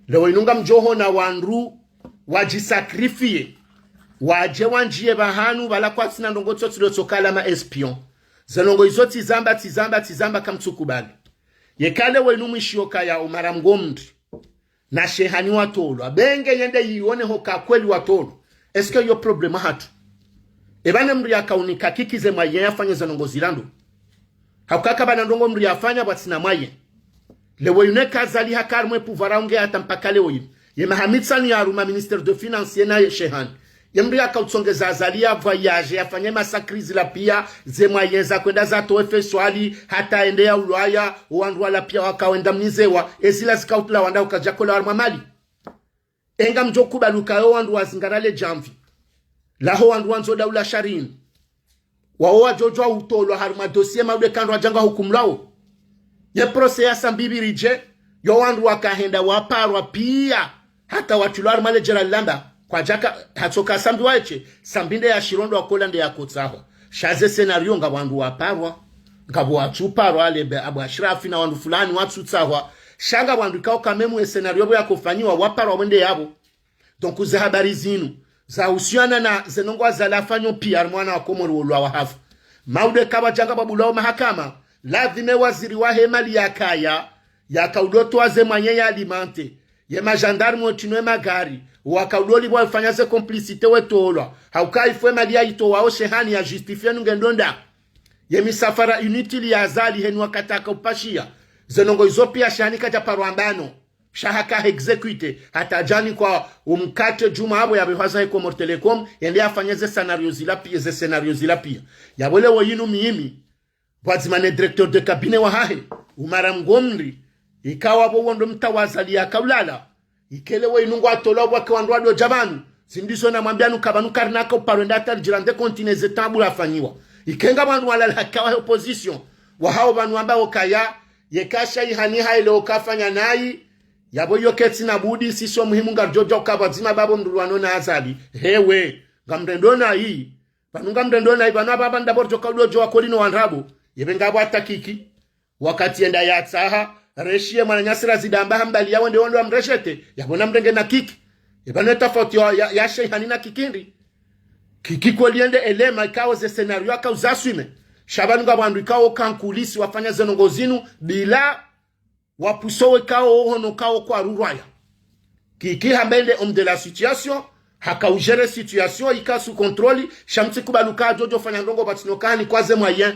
Leo inu ngamdjohona wandru wadjisacrifier. Wadje wandjiye pvahanu pvala kwatsina ndrongoo tsotsi lo tsokala ma espions. Ze ndrongoo izo tsizamba, tsizamba, tsizamba kamtsukubali. Yeka leo inu mwishiyo kaya Omar Mgomri na Shaihani watolwa. Be nge yende yione hoka kweli watolwa. Est-ce que yo problème hatru? Eba ne mdru yakaunika kikize mwaye yafanye ze ndrongoo zila ndo. Hauka kapvana ndrongo mdru yafanya pvwatsina mwaye. Leo yinu eka Azali haka harumwa e pouvoir unge hata mpaka leo yinu. Ye maha mitsanu yaruma ministère de finances yena ye Shehani. Ye mdru yakautsongeza Azali ya voyage, yafanye masakrizi la pia, ze mwaye za kwenda zatowe Faiswali, hata ende ya ulwaya, owandru wala pia wakawenda mnizewa, ezila zikautula wanda ukajakola harumwa Mali. Enga mdjo kubali ukayo wandru wazingara le djamvi laho wandru wandzo daula sharini. Wawo wadjodjwa utolwa harumwa dossier maude kandru wadjanga hukumulwawo. Ye procès ya Sambi pviridje, yo wandru wakahenda waparwa pia, hata watulwa harumwa le jela lamba, kwadjaka, hatsoka Sambi waeshe, Sambi nde yashirondwa kola nde yakotsahwa. Sha ze scénario ngapvo wandru waparwa, ngapvo watsuparwa, lebe Abu Ashrafi na wandru fulani watsutsahwa. Sha ngapvo wandru ikao quand même e scénario pvo yakofanyiwa, waparwa wende yapvo. Donc, ze habari zinu, zahusiana na ze ndrongo Azali afanyo pia, harumwa wana wa Komori wolwawa hafu. Maude kapvadjanga pvwabulwawo mahakama, ladhima e waziri wahe mali yakaya, yakaudotowa ze mwaye ya alimenté, ye magendarme wotrinwe magari, wakaudolipvwa wafanya ze complicité wetolwa, hauka ifwe mali yaitowao Shehani ya justifié nunge ndonda. Ye misafara inutile ya Azali heni wakati akaupashia. Ze ndrongo izo pia Shehani kadjaparwa mbano. Sha haka exécuté, hata djani kwa umkate djuma apvo yapvehwaza he Comores Telecom, yende yafanye ze scénario zila pia, ze scénario zila pia. Yapvo leo yinu mimi, pvwadzima ne directeur de cabinet wahahe, Umara Mgomri, ikao pvo wondo mtawa Azali yakaulala, ike leo yinu ngwatolwa pvwake wandru wadodja pvanu, zindru izo namwambia nuka pvanu karina kauparwa nda hata ridjira nde continent ze tabu lafanyiwa. Ike ngapvo wandru walala haka wahe opposition, wahao pvanu wamba okaya, yeka Shehani haile okafanya nayi, yapvo iyo ketsina budi, sisi o muhimu ngaridjodja uka pvwadzima pvapvo mdru lwano na Azali. Hewe, ngamrendo nayi. Pvanu ngamrendo nayi, pvanu apvapva ndapvo ridjoka udodjo wa koli no wandrabo. Yepve ngapvo hata Kiki. Wakati yenda yatsaha, reshiye mwananyasi Razida amba hambali yawe nde wondo wamrejete, yapvo namrenge na Kiki. Epvanu e tafauti ya, ya, ya Shehani na Kiki ndri? Kiki kweli yende elema ikao ze scénario akauzaswime. Sha pvanu ngapvo wandru ikao kankulisi wafanya ze ndrongo zinu, bila wapuso wekao ohono kao kwarurwaya. Kiki hamba nde homme de la situation, hakaugérer situation ika sous contrôle, sha mtsikubali uka adjodjo fanya ndrongo pvatsina uka hanikwa ze moyens.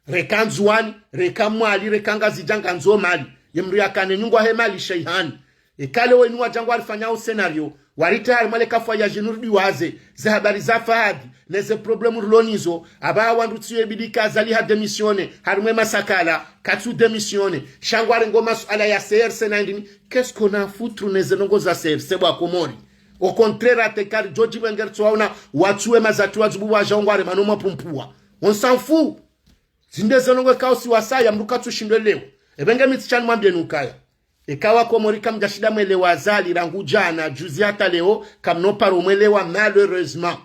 Reka Ndzuwani, reka Mwali, reka Ngazidja ngandzo mali. Ye mdru yakane nyungu wahe mali Shehani. Eka leo yinu wadjanga warifanyao scénario, warite harumwa le kafwa ya djinu ridiwaze, ze habari za Fahadi, ne ze problème rilo nizo, apvaha wandru tsiyo ibidi ka Azali ha démissionné, harumwa e masakala, katsu démissionné, sha ngwarengo masuala ya C R C na indrini, qu'est-ce qu'on a à foutre ne ze ndrongo za C R C pvwa Komori? Au contraire, hata eka ridjodjipvenge ritsowaona, watsuwe mazatu wadzubu wadja ngwaremano mapumpuwa. On s'en fout. Zinde ze ndrongo ikao si wasaya mdru katsushindwe leo. Epvenge mi tsishani mwambie nukaya. Eka wa Komori kamdjashinda mwelewa Azali rangu djana, juzi hata leo, kamnoparo mwelewa malheureusement.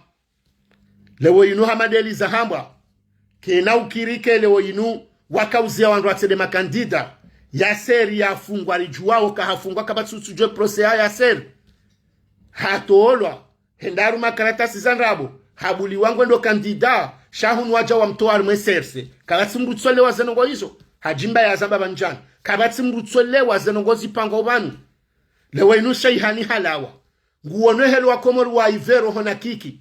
Leo yinu hama ndeli zahambwa. Kena ukiri ke leo yinu, wakauzia wandru watsende makandida. Yasser yafungwa ridjuwao kahafungwa kapvatsi utsudjuwe procès ya Yasser. Hatolwa, henda harumwa karatasi za ndrabo, habuliwa ngwendo kandida, sha hunu wadja wamtowa harumwa e C R C. Kapvatsi mdru tsolewa ze ndrongo izo, hadjimba yazamba pvanu djana. Kapvatsi mdru tsolewa ze ndrongo zipangwa pvanu. Leo yinu Shehani halawa. Nguwono helo wa Komori wa ivero hona Kiki.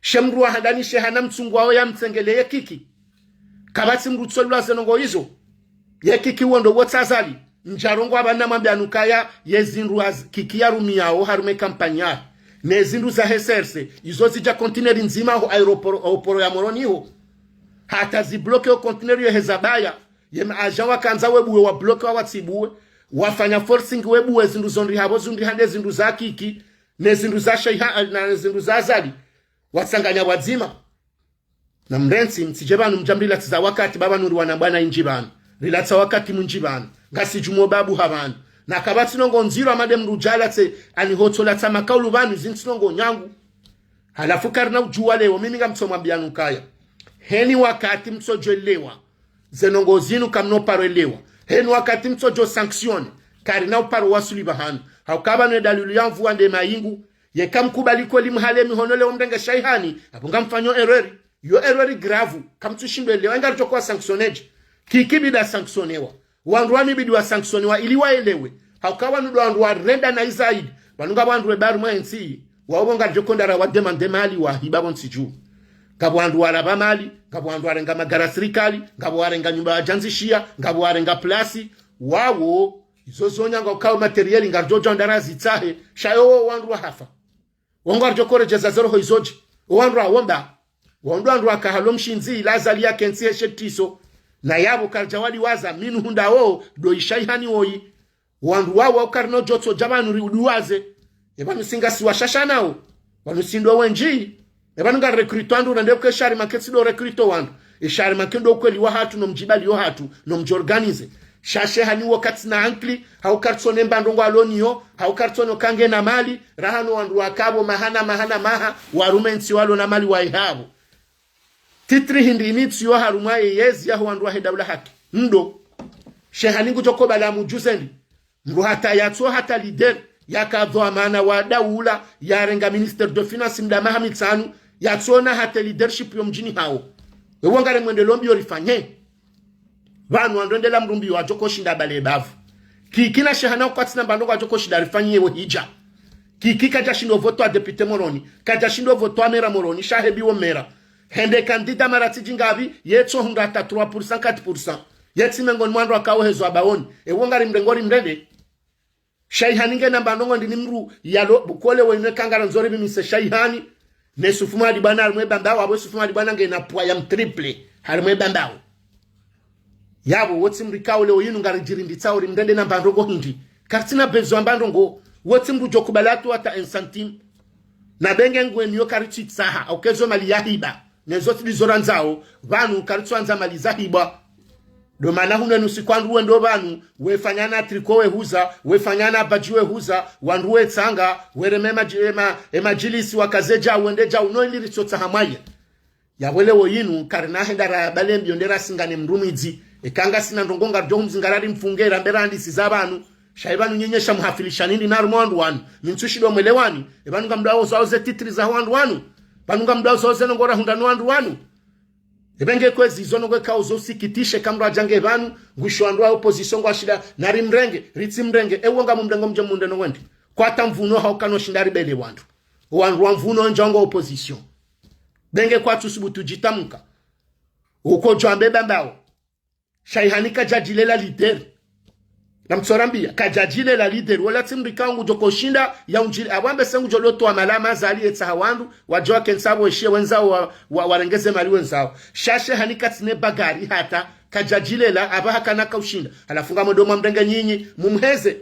She mdru wa handani Shehani mtsungu wao yamtsengeleye Kiki. Kapvatsi mdru tsolwa ze ndrongo izo. Ye Kiki wondo wotsa Azali. Ndjarongowa pvanu namwambia nukaya ye zindru az-, Kiki yarumiao harumwa e campagne yahe. Ne zindru zahe C R C. Izo zidja conteneur ndzima ho aéroport, aéroport ya Moroni ho. Hata zibloqué o conteneur yo heza baya. Ye ma agent wakandza webuwe wabloqué wawatsibuwe. Wafanya forcing webuwe zindru zondri hapvo zundri hande zindru za Kiki. Ne zindru za Sheiha, na zindru za Azali. Watsanganya pvwadzima. Namrentsi, mtsidje pvanu mdjamrilatsiza wakati pvapvanu riwana bwana indji pvanu. Rilatsa wakati mwindji pvanu. Ngasidjumwo babu ha pvanu. Na kapvatsi ndrongo ndziro amade mdru djalatse ani hotsolatsa makaulu pvanu zintsi ndrongo nyangu. Halafu karina udjuwa leo, mimi ngamtsomwambia nukaya. Heni wakati mtsodjwelewa. Ze ndrongo zinu kamnoparo elewa. Heni wakati mtsodjo sanctionné. Karina uparo wasuli pvahanu. Hauka pvanu edalilu ya mvua nde mayingu. Yeka mkubali kweli mhale mihono leo mrenge Shaihani, apvo ngamfanyo erreur. Yo erreur grave, kamtsushindwa elewa, inga ritsokuwa sanctionné dje. Kiki bidi asanctionnéwa. Wandru wanu bidi wasanctionnéwa, ili waelewe. Hauka wanu ndo wandru warenda na izaidi. Wanu nga wandru webaru mwa entsi. Wawo nga ridjo konda rawademandé mali wahiba pvo ntsi dju. Ngapvo wandru warapva mali, ngapvo wandru warenga magari ya sirikali, ngapvo warenga nyumba wadjandzishiya, ngapvo warenga plasi. Wawo, izo zonya ngwakao matériel ngaridjo djwandza razitsahe, sha yo wo wandru wahafa. Wo ngwaridjo koredjeza ze roho izo dje. Wo wandru wawomba. Wo ndo wandru waka halo mshindzi ila Azali yakentsi heshe tiso. Na yapvo karidja wadiwaza minu hundra wo ndo ishaihani woyi. Wandru wawo karino djotso dja pvanu riuduwaze. Epvanu si ngasi washasha nawo. Pvanu si ndo wendji. Epvanu ngari recruter wandru na ndepvo ke Charmant ketsi ndo recruter wandru. E Charmant ke ndo kweli wahatru no mdjibali yo hatru no mdji organiser. Sha shehani wo katsina ankili, hau karitsone mba ndrongo aloniyo, hau karitsone kange na mali, raha no wandru wakapvo maha na maha na maha, warume ntsi walo na mali waihapvo. Titre hindri ini tsiyo harumwa ye yezi yaho wandru wahe daula haki. Ndo. Shehani ngudjo kobala mudjuzendi. Mdru hata yatso hata leader, yaka dhwamana wa daula, yarenga ministère de finance mda maha mitsanu, yatsona hata leadership yo mdjini hawo. Wewe ngare mwendelo mbiyo rifanye. Pvanu wandru wendela mdru mbiyo wadjo koshinda bale bavu. Kiki na shehana kwatsina mba ndrongo wadjo koshinda rifanye wo hidja. Kiki kadja shindo voto wa député Moroni, kadja shindo voto wa mera Moroni, shahebi wo mera. Hende candidat mara tsi djingapvi, yetso hundra hata trois pour cent, quatre pour cent. Yetsi mengoni mwa wandru wakao hezo abaoni. Ewo ngari mrenge rimrende. Shaihani ngena mba ndrongo ndini mdru yalo bukole wene kangara nzori mimi se shaihani. Ne Sufu Madi bwana alimwe bambawo, apvo Sufu Madi bwana ngena pwa ya mtriple halimwe bambawo. Yapvo, wotsi mdru ikao leo yinu ngaridjirinditsao rimrende na mba ndrongo hindri. Karitsina besoin mba ndrongo, wotsi mdru djo kubala tu hata un centime. Na benge ngweniyo karitsi tsaha, au kezo mali ya hiba. Nezo tsi ndizo randzao, pvanu karitso andza mali za hibwa. Ndo mana hunenu siku wandru wendo pvanu, wefanya na tricot wehuza, wefanya na badji wehuza, wandru wetsanga, wereme emadji-, ema-, emadjilisi wakaze djau, wende djau, no ili ritsotsaha mwaya. Yapvo leo yinu, karina henda ra bale mbiyo nde rasingane mdru mwidzi. Eka ngasina ndrongo ngaridjo humzinga rari mfunge, rambe ra handisi za pvanu. Sha ipvanu nyenye sha muhafilisha nindi na harumwa wandru wanu. Mi ntsu shindo mwelewani. Epvanu ngamdao zao ze titre za wandru wanu. Pvanu ngamdao zao ze ndrongo rahundra no wandru wanu. Epvenge kwezi izo ndrongo ikao zo usikitishe kamdru adjange pvanu. Ngwisho wandru wa opposition ngwashinda. Nari mrenge, ritsi mrenge. Ewo ngamu mrenge mdje mundre no wende. Kwata mvuno hauka no shinda ribele wandru. Wandru wa mvuno ndjango opposition. Benge kwatsu subutu djitamuka. Uko djwambe bambawo. Shaihani kadjadjilela leader. Na mtsorambiya, kadjadjilela leader. Wola tsi mdru ikao ngudjo koshinda, ya undjili. Apvo ambe se ngudjo loto wa malama Azali yetsaha wandru, wadjo wakentsi apvo eshiye wendzao wa, wa, warengeze mali wendzao. Sha shehani katsine bagari hata, kadjadjilela, apvaha kana kaushinda. Halafu ngamwendo mwamrenge nyinyi, mumheze.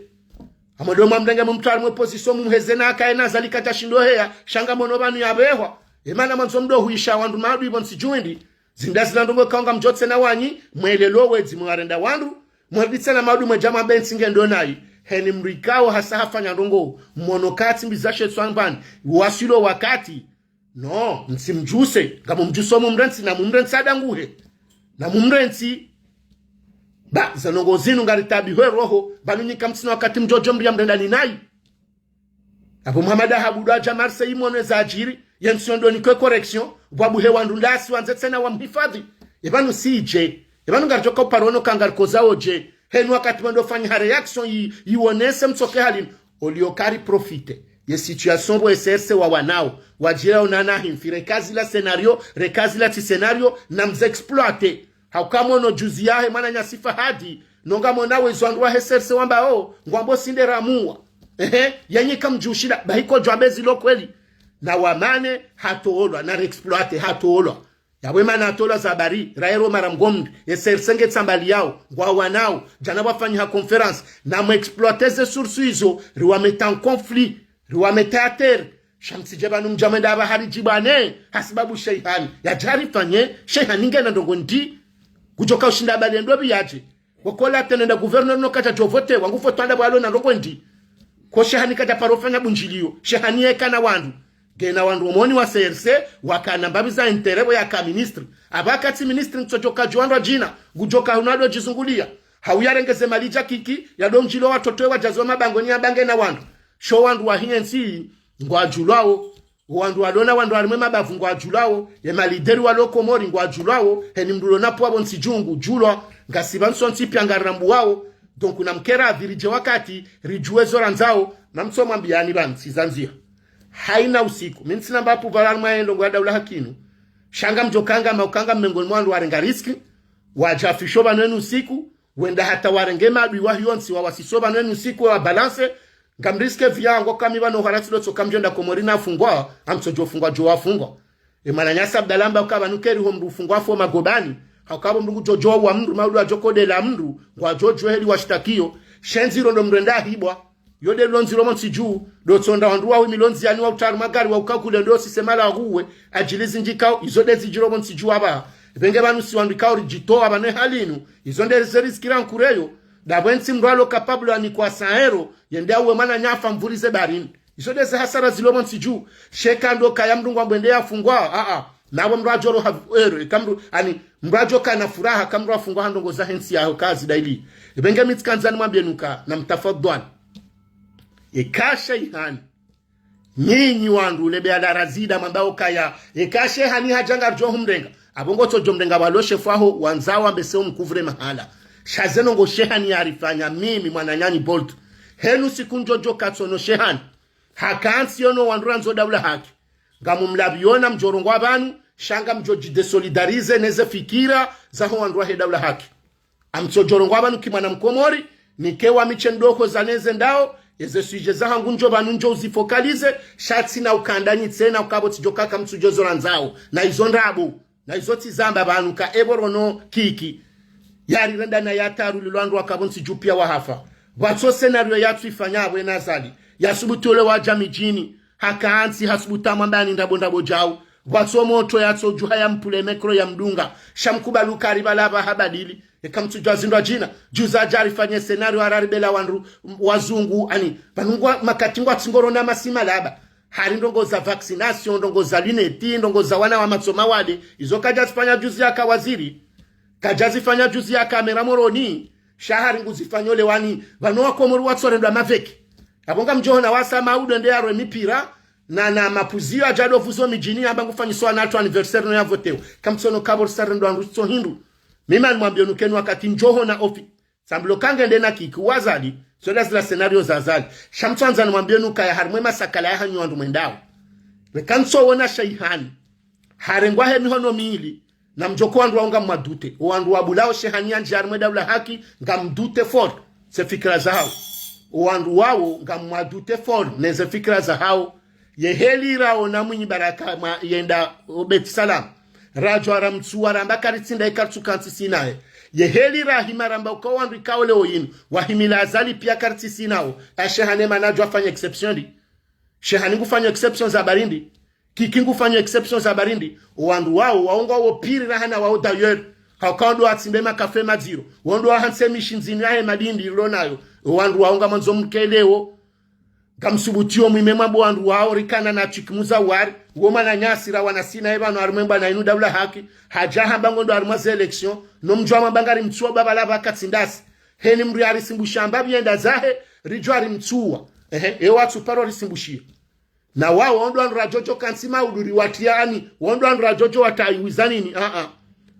Ngamwendo mwamrenge mumtware mwe opposition, mumheze na akaye na Azali kadja shindo heya, sha ngamono pvanu yapvehwa. Emana mwandzo mdo huisha wandru maadui pvo ntsi djuu ndi. Zindra zila ndrongo ikao ngamdjo tsena wanyi, mwelelo wedzi mwarenda wandru, mwerditsena maadui mwedja mwambe ntsi ngendo nayi. Heni mdru ikao hasa hafanya ndrongo, mono katsi mbiza shetsu angwani, waswilo wakati. No, ntsi mdjuse, ngamu mdjuso mumrentsi na mumrentsi adanguhe. Na mumrentsi. Ba, za ndrongo zinu ngaritabihwe roho, pvanu nyika mtsina wakati mdjodjo mdru ya mrenda ni nayi. Apvo Muhammad Ahabudu adja Marseille imwone zadjiri, yentsi yondo nikwe correction, pvwabuhe wandru ndasi wandze tsena wamhifadhi. Epvanu si dje, epvanu ngaridjoka uparono ka ngarikozao dje, henu wakati mwendo fanyiha réaction yi, yiwonese mtsoke halinu, olio kari profiter. Ye situation pvo ye C R C wawanao, wadjira onana himfi, reka zila scénario, reka zila tsi scénario, na mze exploiter. Hauka mono juzi yahe mwananyasi Fahadi, no ngamwona wezo wandru wahe C R C wambao, ngwambo si nde ramuwa. Ehe, yenyi kamdjushila, bahi ko djwambe zilo kweli. Na wamane, hatolwa, na re exploiter, hatolwa. Yapvo emana hatolwa za bari, raero mara mgombe, ye C R C nge tsambali yao, ngwawanao, djana pvwafanyiha conférence, na mu exploiter ze source izo, riwameta en conflit, riwameta à terre. Sha mtsidje pvanu mdja mwenda apvaha ridjibwane, hasibabu sheihani. Yadja rifanye, sheihani ngena ndrongo ndi. Kudjoka ushinda bale ndo pvi yadje. Wakola tenenda gouverneur no kadja djo votewa, ngu vote wanda pvwalo na ndrongo ndi. Ko sheihani kadja paro fanya bundjiliyo, sheihani yeka na wandru. Ngena wandru omoni wa C R C, wakana mbapvi za intérêt pvo yaka ministre. Apvaha katsi ministre ntsodjoka djo wandru adjina, ngudjoka hunu ado djizunguliya. Hau yarengeze mali dja kiki, yado mdjilo watotowe wadjazo mabangoni yabange na wandru. Sho wandru wahiye ntsi, ngwadjulwao. Wandru walona wandru harimwe mabavu ngwadjulwao. Ye ma leader walo Komori ngwadjulwao. Heni mdru lona pvwapvo ntsi djuu ngudjulwa. Ngasi pvanu sontsi pia ngarirambuwao. Donc na mkera apvi ridje wakati, ridjuwe zo randzao. Na mtso mwambiyani pvanu, si zandziha. Haina usiku. Mi ntsina mbapvu pvala harimwa ye ndrongo ya daula haki inu. Sha ngamdjo kanga maukanga mengoni mwa wandru warenga risque, wadjafisho pvanu enu usiku, wenda hata warenge madui wahiyo ntsi wawasiso pvanu enu usiku wa balance, ngamrisque vie yango kami pvanu haratsido tsoka mdjo enda Komori na fungwa, amtsodjo fungwa djo wafungwa. E mwananyasi Abdallah amba uka pvanu keri ho mndru ufungwa fo magobani, hauka pvo mndru ngudjo djo wa mndru, maudu adjo kodela mndru, ngwadjo djuwa heli washitakiyo, shenzi rondo mndru enda hibwa. Yo nde lonzi lo pvo ntsi dju, ndo tsonda wandru wawe milonzi yani wa utari magari wa ukakule ndo sisema la huwe, ajili zindjikao, izo nde zidjiro pvo ntsi dju apva. Pvenge pvanu si wandru ikao ridjitowa pvanu e hali inu, izo nde ze risque rankureyo, ndapvo entsi mndru alo capable anikwa cent euros, yende auwe mwananya afa mvurize baharini. Izo nde ze hasara zilo pvo ntsi dju, sha eka ndo kaya mndru ngwambwende yafungwa, a, a, napvo mndru adjo roha ero, eka mndru, ani, mndru adjo kana furaha, eka mndru afungwa ha ndrongo zahe ntsi yaho kazi daily. Pvenge mi tsikandza nimwambie nuka, na mtafadhwali. Eka shehani. Nyinyi wandru, lebe ala razida, mwamba ukaya. Eka shehani hadja ngaridjo humrenga. Apvo ngotsodjo mrenga walo shefu aho, wandzao wambe se umkuvure mahala. Sha ze ndrongo shehani yarifanya, mimi, mwananyanyi Bolt. Henu siku ndjodjo katsono shehani. Haka ntsi yono wandru randzo daula haki. Ngamumlapviyo na mdjorongoa pvanu, sha ngamdjo djidesolidarize neze fikira zaho wandru wahe daula haki. Amtsodjorongoa pvanu ki mwana mkomori, nike wa miche ndoko za neze ndao, eze sujet zahangu ndjo pvanu ndjo uzifocalize, sha tsina ukandani tsena uka pvo tsidjo kaka mtsudjo zo randzao, na izo ndrabo. Na izo tsi zamba pvanu ka epvo rono kiki. Yarirenda na yataru lilo wandru waka pvo ntsi dju pia wahafa. Pvatso scénario yatsu ifanya apvo ena Azali. Yasubutu ole wadja midjini. Haka ntsi hasubutu amwamba ani ndrabo ndrabo djau. Pvatso motro yatso djuha ya mpule mekro ya mdunga. Sha mkubali uka ari pvala apva habadili. Eka mtsudjua zindru adjina. Djuza adja arifanye scénario araribela wandru wazungu. Ani, pvanu ngwa makati ngwa tsingorona masima laba. Hari ndrongo za vaccination, ndrongo za lunettes, ndrongo za wana wa matso mawade, izo kadjazifanya juzi yaka waziri, kadjazifanya juzi yaka mera Moroni, sha hari nguzifanyo leo wani, pvanu wa Komori watsorendwa maveke. Apvo ngamdjohona wasa maudo nde yarwe mipira, na, na mapuzio adja ndo vuzo midjini yamba ngufanyiso wana atru anniversaire no yavotewa. Kamtsono kapvo risarendwa ndru tso hindru. Mimi nimwambie nuka enu wakati ndjohona ofi. Sambulo kangende na kiki wa Azali, zo nda zila scénario za Azali. Sha mtsandza nimwambie nuka ya harimwe masakala yahanyu wandru mwendao. Leka ntso wona shehani. Harengwa he mihono mili, na mdjoko wandru wao ngamwadute. O wandru wabulao shehani yandji harimwe daula haki, ngamdute fort. Ze fikira zahao. O wandru wao ngamwadute fort, neze fikira zahao. Ye heli raona Mwinyi Baraka mwa yenda o Beit Salam. Radjwa ramtsuwa ramba karitsinda eka ritsuka ntsi si naye. Ye heli rahima ramba uka wandru ikao leo yinu. Wahimila Azali pia karitsi si nao. A shehani mana djwa fanya exception ndi. Shehani ngufanyo exception za barindi. Kiki ngufanyo exception za barindi. O wandru wao, wao ngwao piri rahana wao d'ailleurs. Hauka wao ndo watsimbe makafe madziro. Wao ndo wahantse mishindzini yahe madindi ilo nayo. O wandru wao ngamwandzo mkeleo. Ngamsubutiyo mwime mwambo wandru wao rikana na Tchik Muzawar, wo mwananyasi rawana si naye pvanu harimwe mbwana inu daula haki, hadja hamba ngondo harimwa ze élection, no mdjwa mwamba ngarimtsuwa baba laba katsindasi. Heni mndru yarisimbusha amba pvi yenda zahe, ridjwa rimtsuwa. Ehe, e watsu paro risimbushia. Na wao, wao ndo wandru radjodjo kantsi maudu riwatria ani, wao ndo wandru radjodjo watayiwiza nini, a, a.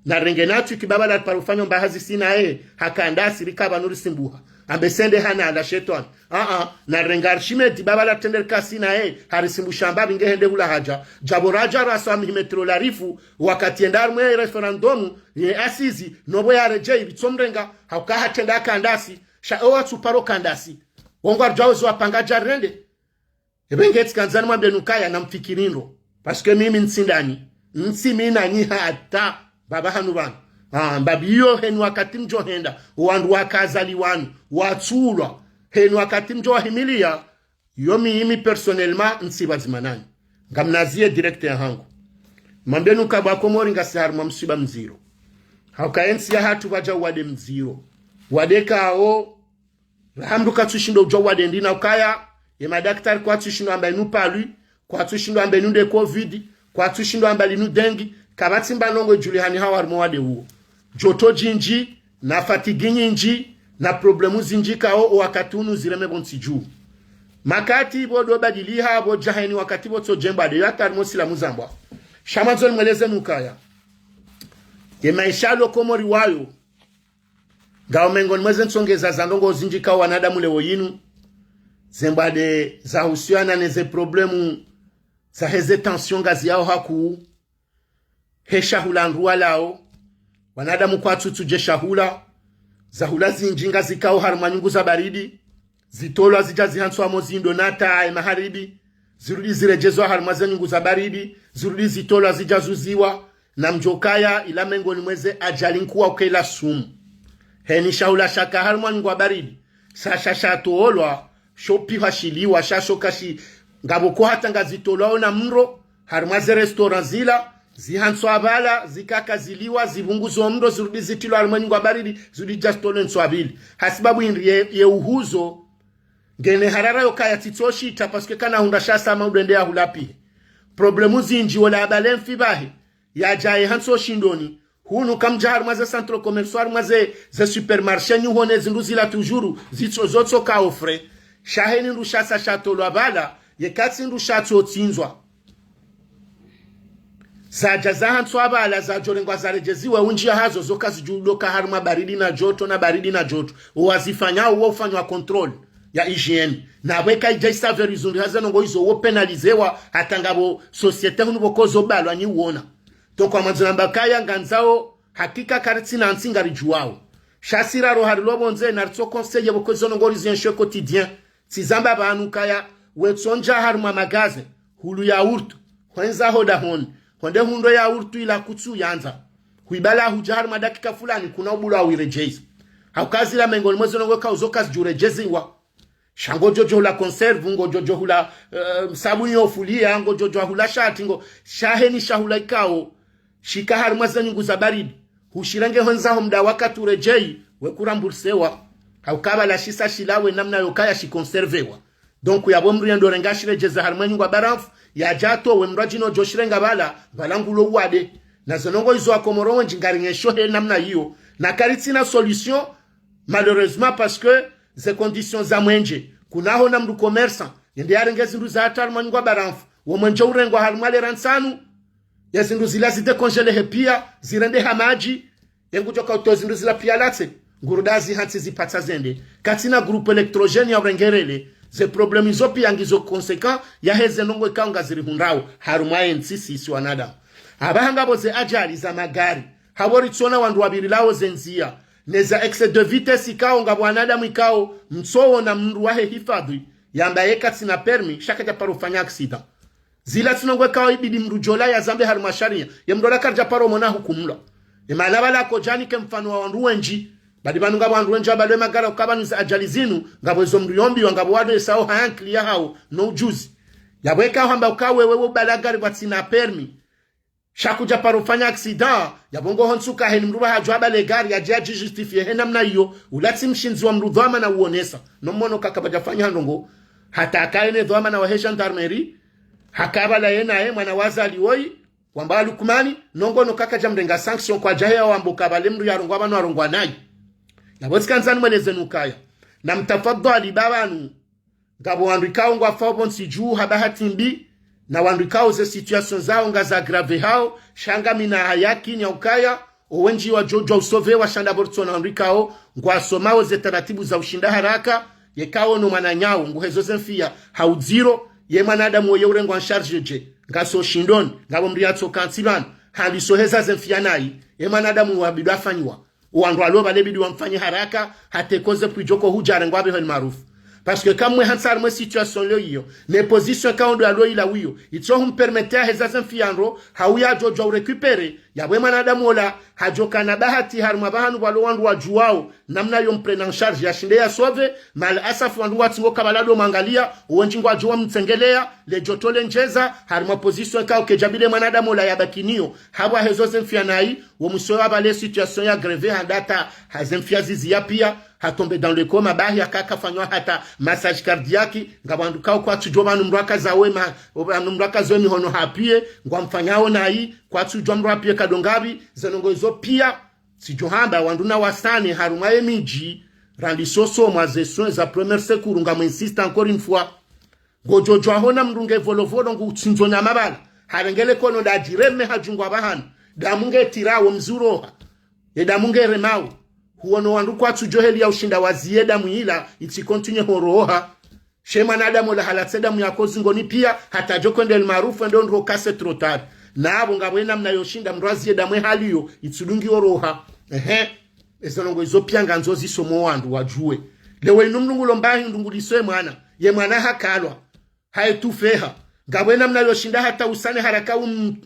Narenge na Tchik baba la paro fanyo mbahazi si naye, haka ndasi rika pvanu risimbuha. Ambe sende hana ala shetwani. A, a, narenge Archimède baba la tendere ka si naye, harisimbusha amba pvi nge hende hula hadja. Djapvo radja rasa mihimetro larifu, wakati yenda harimwe référendum, ye assises, nopvo yaredjei pvi tso mrenga, hauka hatrenda kandasi, sha e watsu paro kandasi. Wao ngwaridjao zo wapanga dja rende. Epvenge tsikandza nimwambie nuka ya na mfikiri ndro. Parce que mimi ntsi ndani. Ntsi mi nanyi hata. Baba hanu pvanu. Ah, mbapvi iyo heni wakati mdjo henda. O wandru waka Azali wanu. Watsulwa. Heni wakati mdjo wahimilia. Yo mi, mi personnellement, ntsi pvadzima nanyi. Ngamnazie direct yahangu. Mwambie nuka pvwa Komori ngasi harimwa msiba mdziro. Hauka entsi yahatru pvwadja uwade mdziro. Wade kao, raha mndru katsushindo udjua uwade ndi na ukaya, ye madaktari kwatsushindo amba inu palu, kwatsushindo amba inu nde covid, kwatsushindo amba linu dengue, kapvatsi mba ndrongo idjulihani hawo harimwa wade uwo. Djoto djindji, na fatigue nyindji, na problemu zindji kao, o wakati unu zireme pvo ntsi dju. Makati pvo ndo badiliha, pvo djaheni wakati pvo tso djembwa nde, yo hata harimwa silamu zambwa. Sha mwandzo nimweleze nukaya. Ye maesha lo Komori wayo, ngao mengoni mweze ntsongeza za ndrongo zindji kao wanadamu leo yinu. Ze mbwade zahusiana neze problemu zaheze tension ngaziyao hakuu. he shahula ndru walao. Wanadamu kwatsu tsudje shahula. Zahula zindji ngazikao harumwa nyungu za baridi. Zitolwa zidja zihantswa mo zindo nata ye maharibi. Zirudi ziredjezwa harumwa ze nyungu za baridi. Zirudi zitolwa zidja zuziwa. Na mdjokaya ila mengoni mweze ajali nkuu wa ukela sumu. Heni shahula shaka harumwa nyungu wa baridi. Sha sha shatolwa, sho pihwa shiliwa, sha sho kashi, ngapvo ko hata ngazitolwao na mro, harumwa ze restaurant zila, zihantswa pvala, zikaka ziliwa, zipvunguzo mro, zirudi zitilwa harumwa nyungu wa baridi, zirudi dja zitolwe ntswa pvili. Hasibabu indri ye, ye uhuzo, ngene harara yokaya tsitso shita, parce que kana hundra sha sama udende ya hula pihe. Problemu zindji wola abale mfi pvahe, yadja ye hantso shindoni. Hunu kamdja harumwa ze centre commercial, harumwa ze, ze supermarché, nyi hone zindru zila toujours, zitso, zotsoka offre. Sha heni ndru sha sa shatolwa pvala, ye katsi ndru shatso tsindzwa. Zadja zahantswa pvala, zadjorengwa zaredjeziwe, undji ya hazo, zoka zidjuloka harumwa baridi na joto, na baridi na joto. Owazifanyao, wo ufanywa contrôle ya hygiène. Na pvweka idja isaveri zundri haze nongo izo wo pénalisewa, hata ngapvo société hunu pvoko zo balwa nyi uona. Donc, wamwandzo namba kaya ngandzao, hakika karitsina ntsi ngaridjuwao. Sha si raro hari lo pvondze, naritso conseiller pvoko zo nongo rizienshi quotidien. Tsizamba pvanu kaya, wetsondja harumwa magaze, hulu yaourt, hwendza ho dahoni, hwende hundre yaourt ila kutsu yandza. Huibala hudja harumwa dakika fulani, kuna ubula wiredjeza. Hauka zila mengoni mwe zo nongo kauzo kazidjuredjeziwa. Sha ngodjodjo hula conserve, ngodjodjo hula, eh, sabuni yo fulia, ngodjodjo hula shati, ngo, sha heni shahula ikao shika harumwa ze nyungu za baridi. Hushirenge hwendza ho mda wakati uredjeyi, we kurambursewa. Hauka pvala shisa shilawe namna yokaya shikonservewa. Donc, yapvo mdru yendo renga shiredjeza harumwa nyungu wa baramfu, yadja towe mdru adjino djo shirenga pvala, pvala ngulo uwade. Na zo nongo izo wakomoro wendji ngarinyesho he namna iyo. Na karitsina solution, malheureusement, parce que ze conditions za mwenje. Kuna ho na mdru commerçant, yende yarenge zindru za hata harumwa nyungu wa baramfu. Wo mwenje urengwa harumwa lera ntsanu. Ye zindru zila zidécongélé he pia, zirende ha madji. Ye ngudjoka utoa zindru zila pia latse. Nguruda zihantsi zipatsa zende. Katsina groupe électrogène ya urengerele. Ze problème izo pia ngizo conséquent ya heze nongo ikao ngazirihundrao. Harumwa ye ntsi sisi wanadamu. Apvaha ngapvo ze ajali za magari. Hapvo ritsona wandru wapvirilao ze ndzia. Ne za excès de vitesse ikao ngapvo wanadamu ikao mtsoona mdru wahe hifadhwi. Yamba ye katsina permis, sha kadja paro fanya accident. Zila tsi nongo ikao ibidi mdru djola yazambe harumwa sharia. Ye mdru ola karidja paro mona hukumulwa. Ye mana pvala kodjani ke mfano wa wandru wendji. Badi pvanu ngapvo wandru wendji wabalwe magari uka pvanu za ajali zinu, ngapvo ezo mdru yombiwa, ngapvo wado esao ha ankili yahao, no ujuzi. Yapvo eka hamba uka wewe wo ubala gari pvwatsina permis. Sha kudja paro fanya accident, yapvo ngo ho ntsuka heni mdru pvaha djo abale gari, yadje yadjijustifié he namna iyo, ula tsi mshindzi wa mdru dhwamana uonesa. No mwono kaka pvadja fanya ndrongo. Hata akaye ne dhwamana wahe gendarmerie, haka pvala yena ye mwana wa Azali woyi, wamba Lukmani, nongo no kaka dja mrenga sanction kwadja heya wambo ka pvale mdru yarongoa pvanu arongoa nayi. Yapvo tsikandzani mweleze nukaya. Na mtafadhwali pvapvanu. Ngapvo wandru ikao ngwafao pvontsi dju ha bahati mbi, na wandru ikao ze situation zao ngaza aggravé hao, sha ngamina hayakini ya ukaya, owendji wadjodjwa usauvéwa sha ndapvo ritsona wandru ikao, ngwasomao ze taratibu za ushinda haraka, yekao no mwananyao, nguhezo ze mfia, ha udziro, ye mwanadamu woye urengwa en charge dje, ngaso shindoni, ngapvo mdru yatsoka ntsi pvanu, haliso heza ze mfia nayi, ye mwanadamu wabidi afanyiwa. Owandru walo pvale bidi wamfanye haraka, hata ekoze pvi djoko hudja arengwa pveho El Maarouf. Parce que kamwe hantsi harimwa e situation leo iyo, ne position ikao ndo yalo ila wiyo, itso humpermettre aheza ze mfia ndro, hau yadjodjwa urécupérer, yapvo e mwanadamu ola, hadjoka na bahati harimwa pvahanu pvalo wandru wadjuwao, namna yo mprendre en charge yashinde ya sauvé, mal asaf wandru watsi ngo kapvala do mwangalia, owendji ngwadjo wamtsengelea, le djoto le ndjeza, harimwa position ikao kedjabidi e mwanadamu ola yabaki nayo, hapvo ahezo ze mfia nayi, wo mwiso wa pvale situation ya grève handa hata, ha ze mfia ziziya pia, ha tomber dans le coma, bahi haka kafanywa hata massage cardiaque, ngapvo wandru ikao kwatsudjuwa pvanu mdru akaza wema, pvanu mdru akaza we mihono hapiye, ngwamfanyao nayi, kwatsudjuwa mdru apiye kado ngapvi, ze ndrongo izo pia, tsidjo hamba wandru na wasane harumwa ye midji, randzi soso mwa ze soins za premier secours, ngamwe insiste encore une fois. Ngodjodjwa hona mdru nge volovolo ngutsindzo nyama pvala. Harenge le kono ndadjireme hadjungwa pvahanu. Damu nge tirawo mdzuroha. Ye damu nge remawo. Huono wandru kwatsudjo heli ya ushinda waziye damu ila, itsi continue horoha. She mwanadamu ola halatse damu yako zingoni pia, hata djo kwende El Maarouf ndo ndro kase trop tard. Na apvo ngapvo ye namna yoshinda mndru aziye damu ye hali iyo, itsudungi oroha. Ehe. Ezo ndrongoo izo pia ngandzo zisomo wandru wadjuwe. Leo inu mndru ngulo mbahi ndungu liso ye mwana. Ye mwana hakalwa. Haye tufeha. Ngapvo ye namna yoshinda hata usane haraka um-,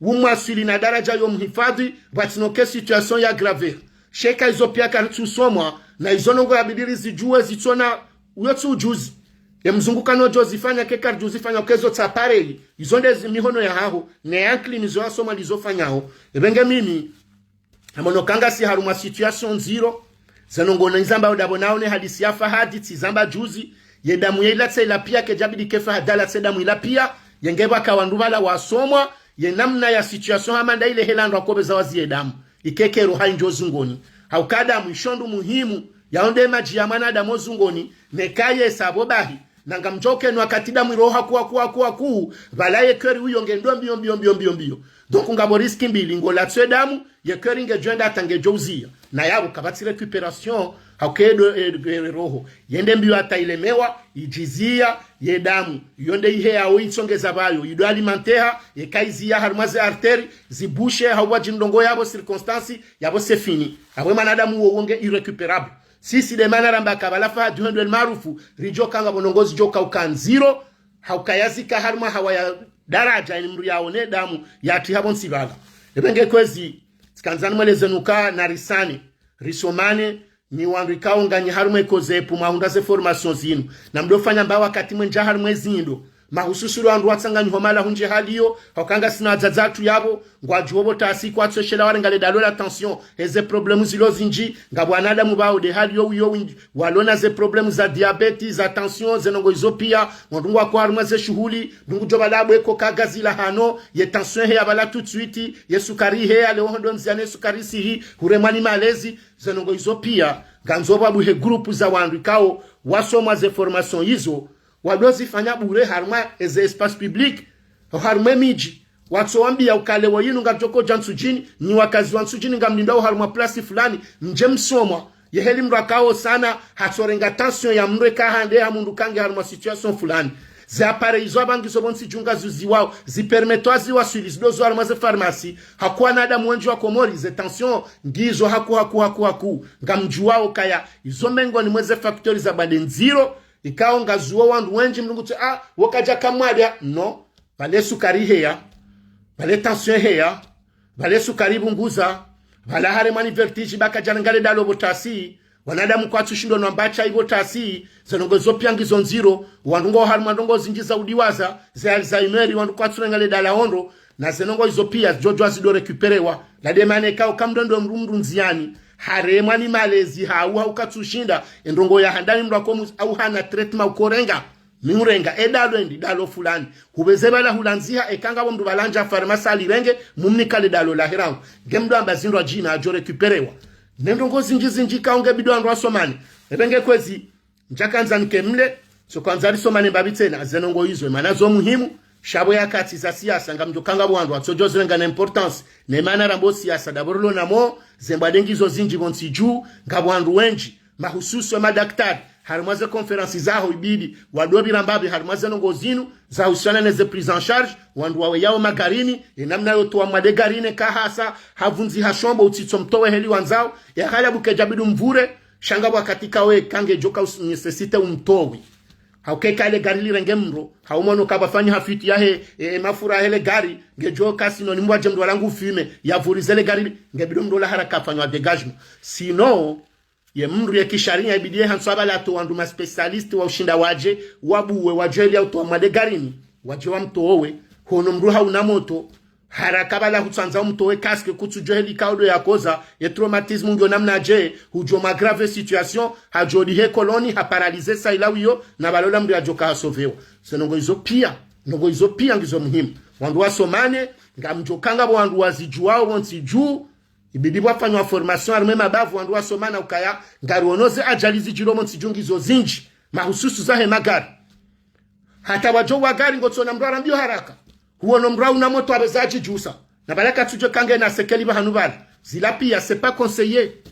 umwaswili na daraja yo mhifadhi, pvatsina ke situation ya grave. Sha eka izo pia karitsusomwa, na izo ndrongoo yabidi rizidjuwe zitsona uyo tsi ujuzi. Ye mzungu kanojo zifanya ke karidjo zifanya ke zo tsi appareil, izo nde zi mihono yahaho, ne ankili nizo yasomwa lizo fanyaho. Epvenge mimi, namono kanga si harumwa situation ndziro, ze ndrongoo nizamba udapvo naone hadisi ya Fahadi, tsizamba juzi, ye damu ye ilatse ila pia, kejabidi ke Fahadi alatse damu ila pia, ye nge pvaka wandru pvala wasomwa, ye namna ya situation hama nda ile hela ndrwa kopveza waziye damu. Ikekero hayi ndjo zungoni. Hauka damu isho ndru muhimu, yaonde madji ya mwanadamu o zungoni, neka yesa pvo bahi. Na ngamdjo kena wakati damu iroha kuwa, kuwa, kuwa, kuwa, pvala ye cœur uyo nge ndo mbio, mbio, mbio, mbio, mbio. Donc ngapvo risque mbili, ngo latswe damu, ye cœur ngejo enda hata ngejo uziya. Na yapvo kapvatsi récupération, hauka edo, e, e, roho. Yende mbio hata ilemewa, idjiziya, ye damu. Iyo nde ihe yawo itsongeza pvayo, ido alimenteha, yeka iziya harumwa ze artères, zibouché, hauwa djindrongoo yapvo circonstance, yapvo c'est fini. Apvo mwanadamu wo wonge irrécupérable. Sisi de mana ramba kabala Fahadi hwendo El Maarufu, ridjo kanga pvo ndrongoo zidjo kauka ndziro, hauka yazika harumwa hawa ya daraja, ini mndru yaone damu, yatsi hapvo ntsi pvala. Epvenge kwezi, tsikandza nimweleze nuka na risane, risomane, ni wandru ikao nganyi harumwa eko zepu, mwahundra ze formation zinu. Na mdo fanya mba wakati mwendja harumwa ezi ndo. Mahususu lo wandru watsanganyiho mahala hundji hali iyo, hauka ngasina wadzadze watru yapvo, ngwadjuo pvo tasi kwatsu eshela warenga le dalo la tension, eze problèmes zilo zindji, ngapvo wanadamu pvao de hali iyo uyo windji, walona ze problèmes za diabète, za tension, ze ndrongoo izo pia, wandru ngwako harumwa ze shuhuli, ndungu djo pvala bwe ko kagazi la hano, ye tension heya pvala tout de suite, ye sukari heya leo hondo ndziani ye sukari sihi, huremwa ni malezi, ze ndrongoo izo pia, ngandzo pvwabuhe groupe za wandru ikao, wasomwa ze formation izo, wado zifanya bure harumwa eze espace public, harumwa emidji. Watso wambia uka leo yinu ngamdjo kodja Ntsudjini, nyi wakazi wa Ntsudjini ngamlindao harumwa place fulani, mdje msomwa. Ye heli mndru akao sana, hatsorenga tension ya mndru eka hande ha mndru kange harumwa situation fulani. Ze appareils izo apvangizo pvo ntsi dju ngazuziwao, zi permettent ziwaswili zido zo harumwa ze pharmacie, hauka wanadamu wendji wa Komori, ze tension, ngizo haku, haku, haku, haku. Ngamdjuwao kaya, izo mengoni mwa ze facteurs za bade ndziro, ikao ngazuo wandru wendji mndru ngutsi, ah, wo kadja kamwada. Non. Pvale sukari heya. Pvale tension heya. Pvale sukari pvunguza. Pvala haremwa ni vertige ba kadjarenga le dalo pvo tasi. Wanadamu kwatsu shindo nwa mbacha ipvo tasi. Ze ndrongoo zo pia ngizo ndziro. Wandru ngwao harumwa ndrongoo zindji za udiwaza. Ze Alzheimer, wandru kwatsu renga le dala ondro. Na ze ndrongoo izo pia, zidjo djuwa zido récupérewa. La de mana ikao kamndro ndo mndru mndru ndziani. Haremwa ni malezi, hau, hau katsu shinda. E ndrongoo ya handani mndru ako mu-, au hana traitement ukorenga. Mi urenga, e dalo endi, dalo fulani. Hupveze pvala hulandziha, eka ngapvo mndru pvala ndja pharmacie alirenge, mumnika le dalo la hirangu. Nge mndru amba zindru adjina, adjo récupérewa. Ne ndrongoo zindji zindji ikao nge bidi wandru wasomane. Epvenge kwezi, ndjakandza nike mle, so kwandza risomane mbapvi tsena, ze ndrongoo izo, mana zo muhimu, sha pvo yakati za siasa, ngamdjo kanga pvo wandru watsodjo zirenga na importance, ne mana rambo siasa, d'abord lo namo, ze mbwade ngizo zindji pvo ntsi dju, ngapvo wandru wendji, mahususu wa madaktari, harumwa ze conférence zaho ibidi, wado pvira mbapvi harumwa ze ndrongoo zinu, zahusiana ne ze prise en charge, wandru wawe yao magarini, e namna yo towa mwade garini kahasa, havundziha shombo utsitso mtowe heli wandzao, ya ghalabu kejabidi umvure, sha ngapvo wakati kawe kangejo ka us-, nécessité umtowi. Hauka eka le gari lirenge mndro, hau mwana kapvafanya hafiti yahe, e, e mafura hele gari, ngejo kasi no ni mwadje mndru walangu fume, yavurize le gari, ngebidi mndru la haraka afanywa dégagement. Sinon, ye mndru ye kisharia ibidi ye hantsu apvala to wandru ma spécialistes wa ushinda wadje, wabuwe, wadje ili ya utowa mwade garini, wadje wamtowe, hono mndru hauna moto, haraka pvala hutsandza umtowe casque kutsudjo heli kaudo yakoza, ye traumatisme ngiyo namnadje, hudjo mwa grave situation, hadjo dihe koloni, ha paralysé sa ila wiyo, na pvalola mndru yadjo ka hasauvéwa. Ze ndrongoo izo pia, ndrongoo izo pia ngizo muhimu. Wandru wasomane, ngamdjo kanga pvo wandru wazidjuwao pvo ntsi dju, ibidi pvwafanywa formation harumwa e mabavu wandru wasomana ukaya, ngariono ze ajali zidjiro pvo ntsi dju ngizo zindji, mahususu zahe magari. Hata wadjo wa gari ngotsona mndru arambio haraka. Huono mndru hauna moto apveza adjidjusa. Na pvala katsudjo kangena sekeli pvahanu pvala. Zila pia, c'est pas conseillé.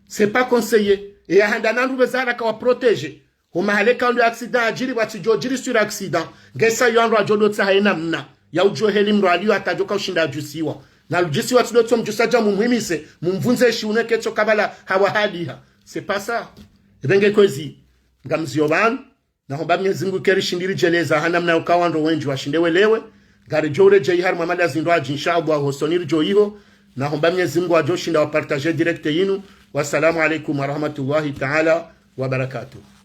C'est pas conseillé. E ya handa na ndru pveza haraka wa protéger. Ho mahala eka ndo accident adjiri pvatsidjo djiri sur accident. Ngesa yo wandru wadjo dotsa haina mna. Ya udjo heli mdru aliyo hata djoka ushinda adjusiwa. Na ludjusiwa tsi ndo tso mdjusa dja mumhwimise, mumvundze shiuno ketso kabala hawahaliha. C'est pas ça. Ebe nge kwezi, ngamziyo pvanu, nahomba Mnyezi Mungu keri shindi ridjeleza ha namna yoka wandru wendji washinde welewe, ngaridjo uredjeyi harimwa mali ya zindru adji, insha Allah, hosoni ridjo iho, nahomba Mnyezi Mungu adjo shinda wa partager direct yinu. Wassalamu alaikum warahmatullahi taala wabarakatuh.